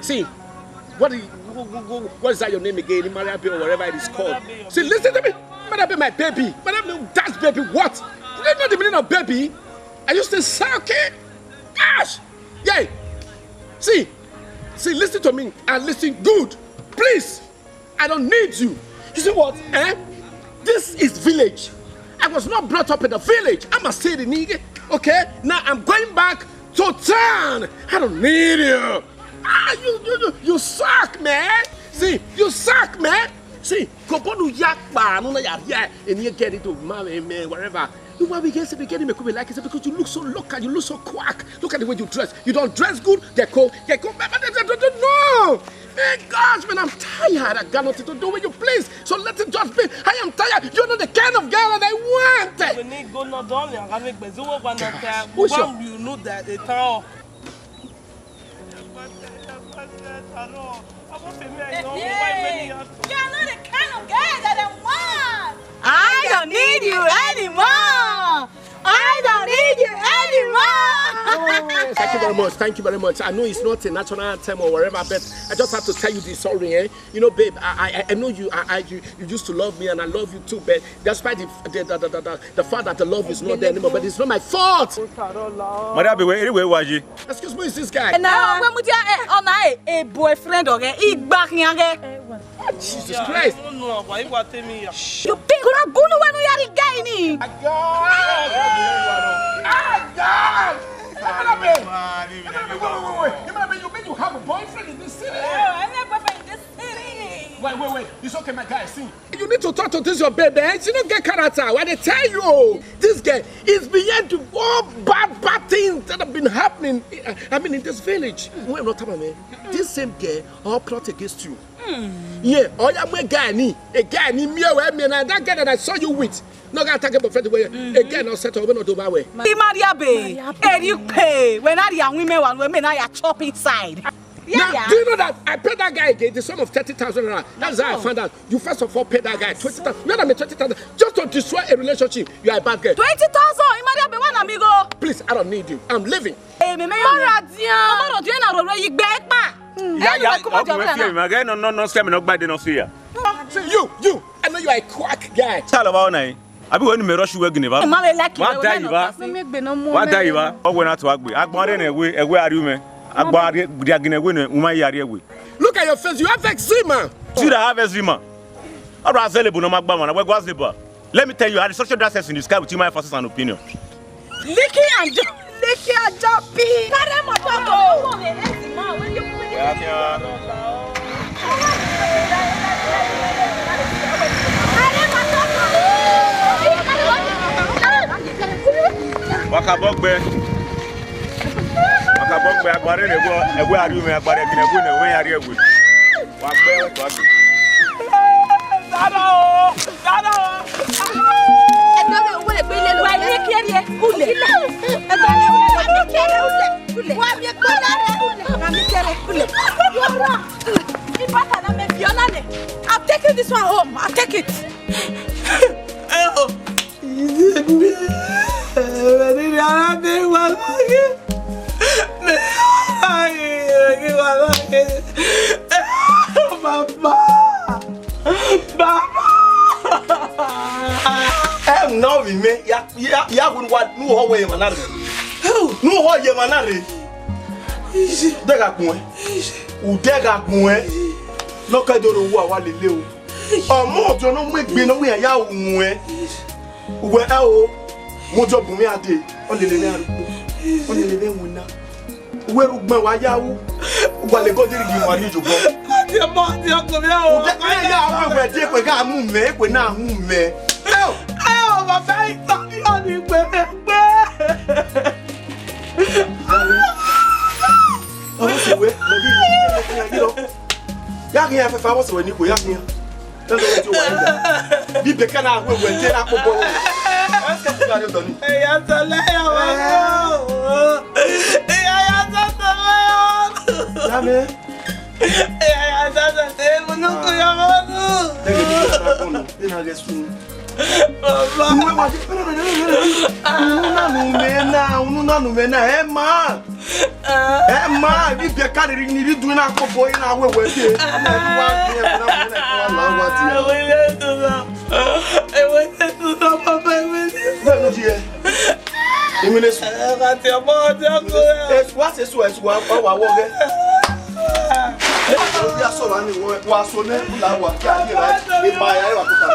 See, What do you, wh- wh- wh- what is that your name again? Imariabe or whatever it is called. See, listen to me. Imariabe, my baby. Imariabe, that's baby. What? Do you know the meaning of baby? Are you still sucking? Gosh! Yeah. See, see, listen to me and listen good. Please. I don't need you. You see what? Eh? This is village. I was not brought up in the village. I'm a city nigga. Okay? Now I'm going back to town. I don't need you. Ah, you, you, you, you suck, man. See, you suck, man. See, kobonu yakpa, no na ya, yeah, and you get it to mommy, man, whatever. You want me to say, begin to make me like it because you look so local, you look so quack. Look at the way you dress. You don't dress good. Get cold, get cold. No. Man, gosh, man, I'm tired. I got nothing to do with you, please. So let it just be. I am tired. You're not the kind of girl that I want. Wẹ ne I go nọ dọlẹ, a gha vbe gbe zẹ uwu ọgua nọ ta, who sure? Ugbua you know that they town. You are not the kind of girl that I want. I don't need you anymore. I don't need you anymore. Oh, thank you very much. Thank you very much. I know it's not a national anthem or whatever, but I just have to tell you this. Sorry, eh? You know, babe, I, I, I know you, I, I, you, you used to love me, and I love you too, but despite the, the, the, the, the, the fact that the love is not there anymore, but it's not my fault. Mariabe, wẹ, erriọ wẹ wa ye? Excuse me, is this guy? Na wẹ mudia, eh, ọna, eh, eh, boyfriend ọghẹ, igba khian ghẹ. Jesus Christ. You think una gunu wẹ ne u ya rhie guy ni? Ah, God! Ah, God! Imariabe! Imariabe, wait, wait, wait, wait. Imariabe, you mean you have a boyfriend in this city? Yeah, I have a boyfriend in this city. Wait, wait, wait. It's okay, my guy. See, you need to talk to this your babe, eh? She don't get character. What they tell you? This girl is behind the all bad, bad things that have been happening. I mean, in this village. Wait, not time, man. This same girl, all plot against you. Yeah, oh yeah, my guy ni, a guy ni me wẹ me na that girl that I saw you with. No guy take a boyfriend wẹ, a girl no settle, we no do ba wẹ. Imariabe, eri pay, when I are women one, women I are chop inside. Yeah, now, yeah. Do you know that I paid that guy again the sum of thirty thousand naira? That's how I found out. You first of all paid that guy twenty thousand. No, no, me twenty thousand. Just to destroy a relationship. You are a bad girl. Twenty thousand, Imariabe, one amigo. Please, I don't need you. I'm leaving. Eh, me, me, Mara dia. Mara dia na ro ro igbe pa. Ya, ya, ọkùnrin fi èmi, ma gẹ nọ, nọ, nọ, scam nọ, gbade nọ fi ya. See, you, you, I know you are a quack guy. Sá lọ bá ọ̀nà yìí. Àbí wọ́n ní mi rọ́ṣù wẹ́gì ni bá? Ẹ má lè like Wá ìwé dá wẹ́n yìí bá. Náà. Wá dá yìí bá. Ọwọ́ náà tó wá gbé. Agbọ́n rẹ̀ nà ẹ̀wé, ẹ̀wé àríwú mẹ́. Agbọ́n rẹ̀ gíní ẹ̀wé nà, wọ́n máa yí àrí ẹ̀wé. Look at your face, you have eczema. Tí ra have eczema. Ọ̀rọ̀ azẹ́lẹ̀ bò náà máa gbà wọn, wẹ́gbọ́ azẹ́lẹ̀ bò. Let me tell you, I restructured that sense in the sky with my forces and opinion. Licky and jo- Licky and Joppy. Carry motor go. Carry motor go. Wakabọgbe. Wakabọgbe agbare ne ẹgbẹ ariumẹ agbare gine ẹgbẹ ne ẹgbẹ ariẹgbe. Wa gbe ẹwẹ tuagbe. Dada o! Dada o! Ẹgbẹ́ mi ò wọlé pé ilé ló Wa ní kéré ulẹ̀. Ẹgbẹ́ mi ò wọlé pé kéré ulẹ̀. Wa mi kó lára ulẹ̀. Wa mi kéré ulẹ̀. Yọ̀rọ̀. Ibà tàná mi fi ọlá lẹ̀. I'm taking this one home. I'll take it. Ẹ o. Baba! Baba! Ẹ na ovbi mwẹ, ya, ya, ya gu wa nu họ wẹ emwa na rre. Nu họ ye emwa na rre. Udẹ gha gbẹn. Udẹ gha gbẹn. Nọkẹdoro wa wa lele o. Ọmọ ọdọ ne ọ mu egbe ne ọ wẹ iran ya ru muẹn. Uwẹ ẹ o, mu ọdọ bun mwẹ a dee, ọ lele mwẹ arhukpo, ọ lele mwẹ winna. Uwẹ rhugbe wa ya ru, uwa le gọdẹ rhie mu arhie iyobọ. Ọdẹ mọ ọdẹ ọkọ mi o. Uwẹ ya ru ẹwẹ de ekpe gha mu mẹ, ekpe na hu mẹ. Ẹ o. Ẹ o, baba, ìtàn mi ò ní gbẹgbẹ. Ọmọ sẹ wẹ, lọ bí ìlú, ẹ ẹ yí lọ. Ya ghi ya fẹfẹ, ọmọ sẹ wẹ ni kò ya ghi ya. Ẹ lọ wẹ tí o wà yín dà. Bí bẹ̀kẹ́ náà wẹ̀ wẹ̀ jẹ́ náà kó bọ́ wẹ̀. Ẹ ṣe ti bá a lè tọ̀ ni. Ẹ̀yà sọ lẹ́yìn ọmọ náà. Ẹ̀yà yà sọ sọ lẹ́yìn ọmọ náà. Lámẹ́. Ẹ̀yà yà sọ sọ lẹ́yìn ọmọ náà. Dẹ́gẹ̀ bí wọ́n ti máa bọ̀ nù, bí náà gẹ̀ sùn. Baba. Uwẹ wa si. Unu na nu mẹ na, unu na nu mẹ na, ẹ ma. Ẹ ma, ibi biẹ ka rhirhi ni rhirhi dun na koko, ẹ na wẹ wẹ de. Ẹ na wa de, ẹ na wa la wa di. Ẹwẹ ne tuna. Ẹwẹ ne tuna, baba, ẹwẹ ne. Bẹ́ẹ̀ ló di ẹ. Ìwé lè sùn. Ẹ ka ti ọmọ ọdẹ ọkọ rẹ. Ẹ sùn, wá ṣe sùn, ẹ sùn, wá, wá, wá wọ gẹ. Ẹ sùn, ó bí aṣọ wa ni wọ, wá aṣọ náà, là wà kí ayé rà, ìmọ̀ ayé wà kó kà.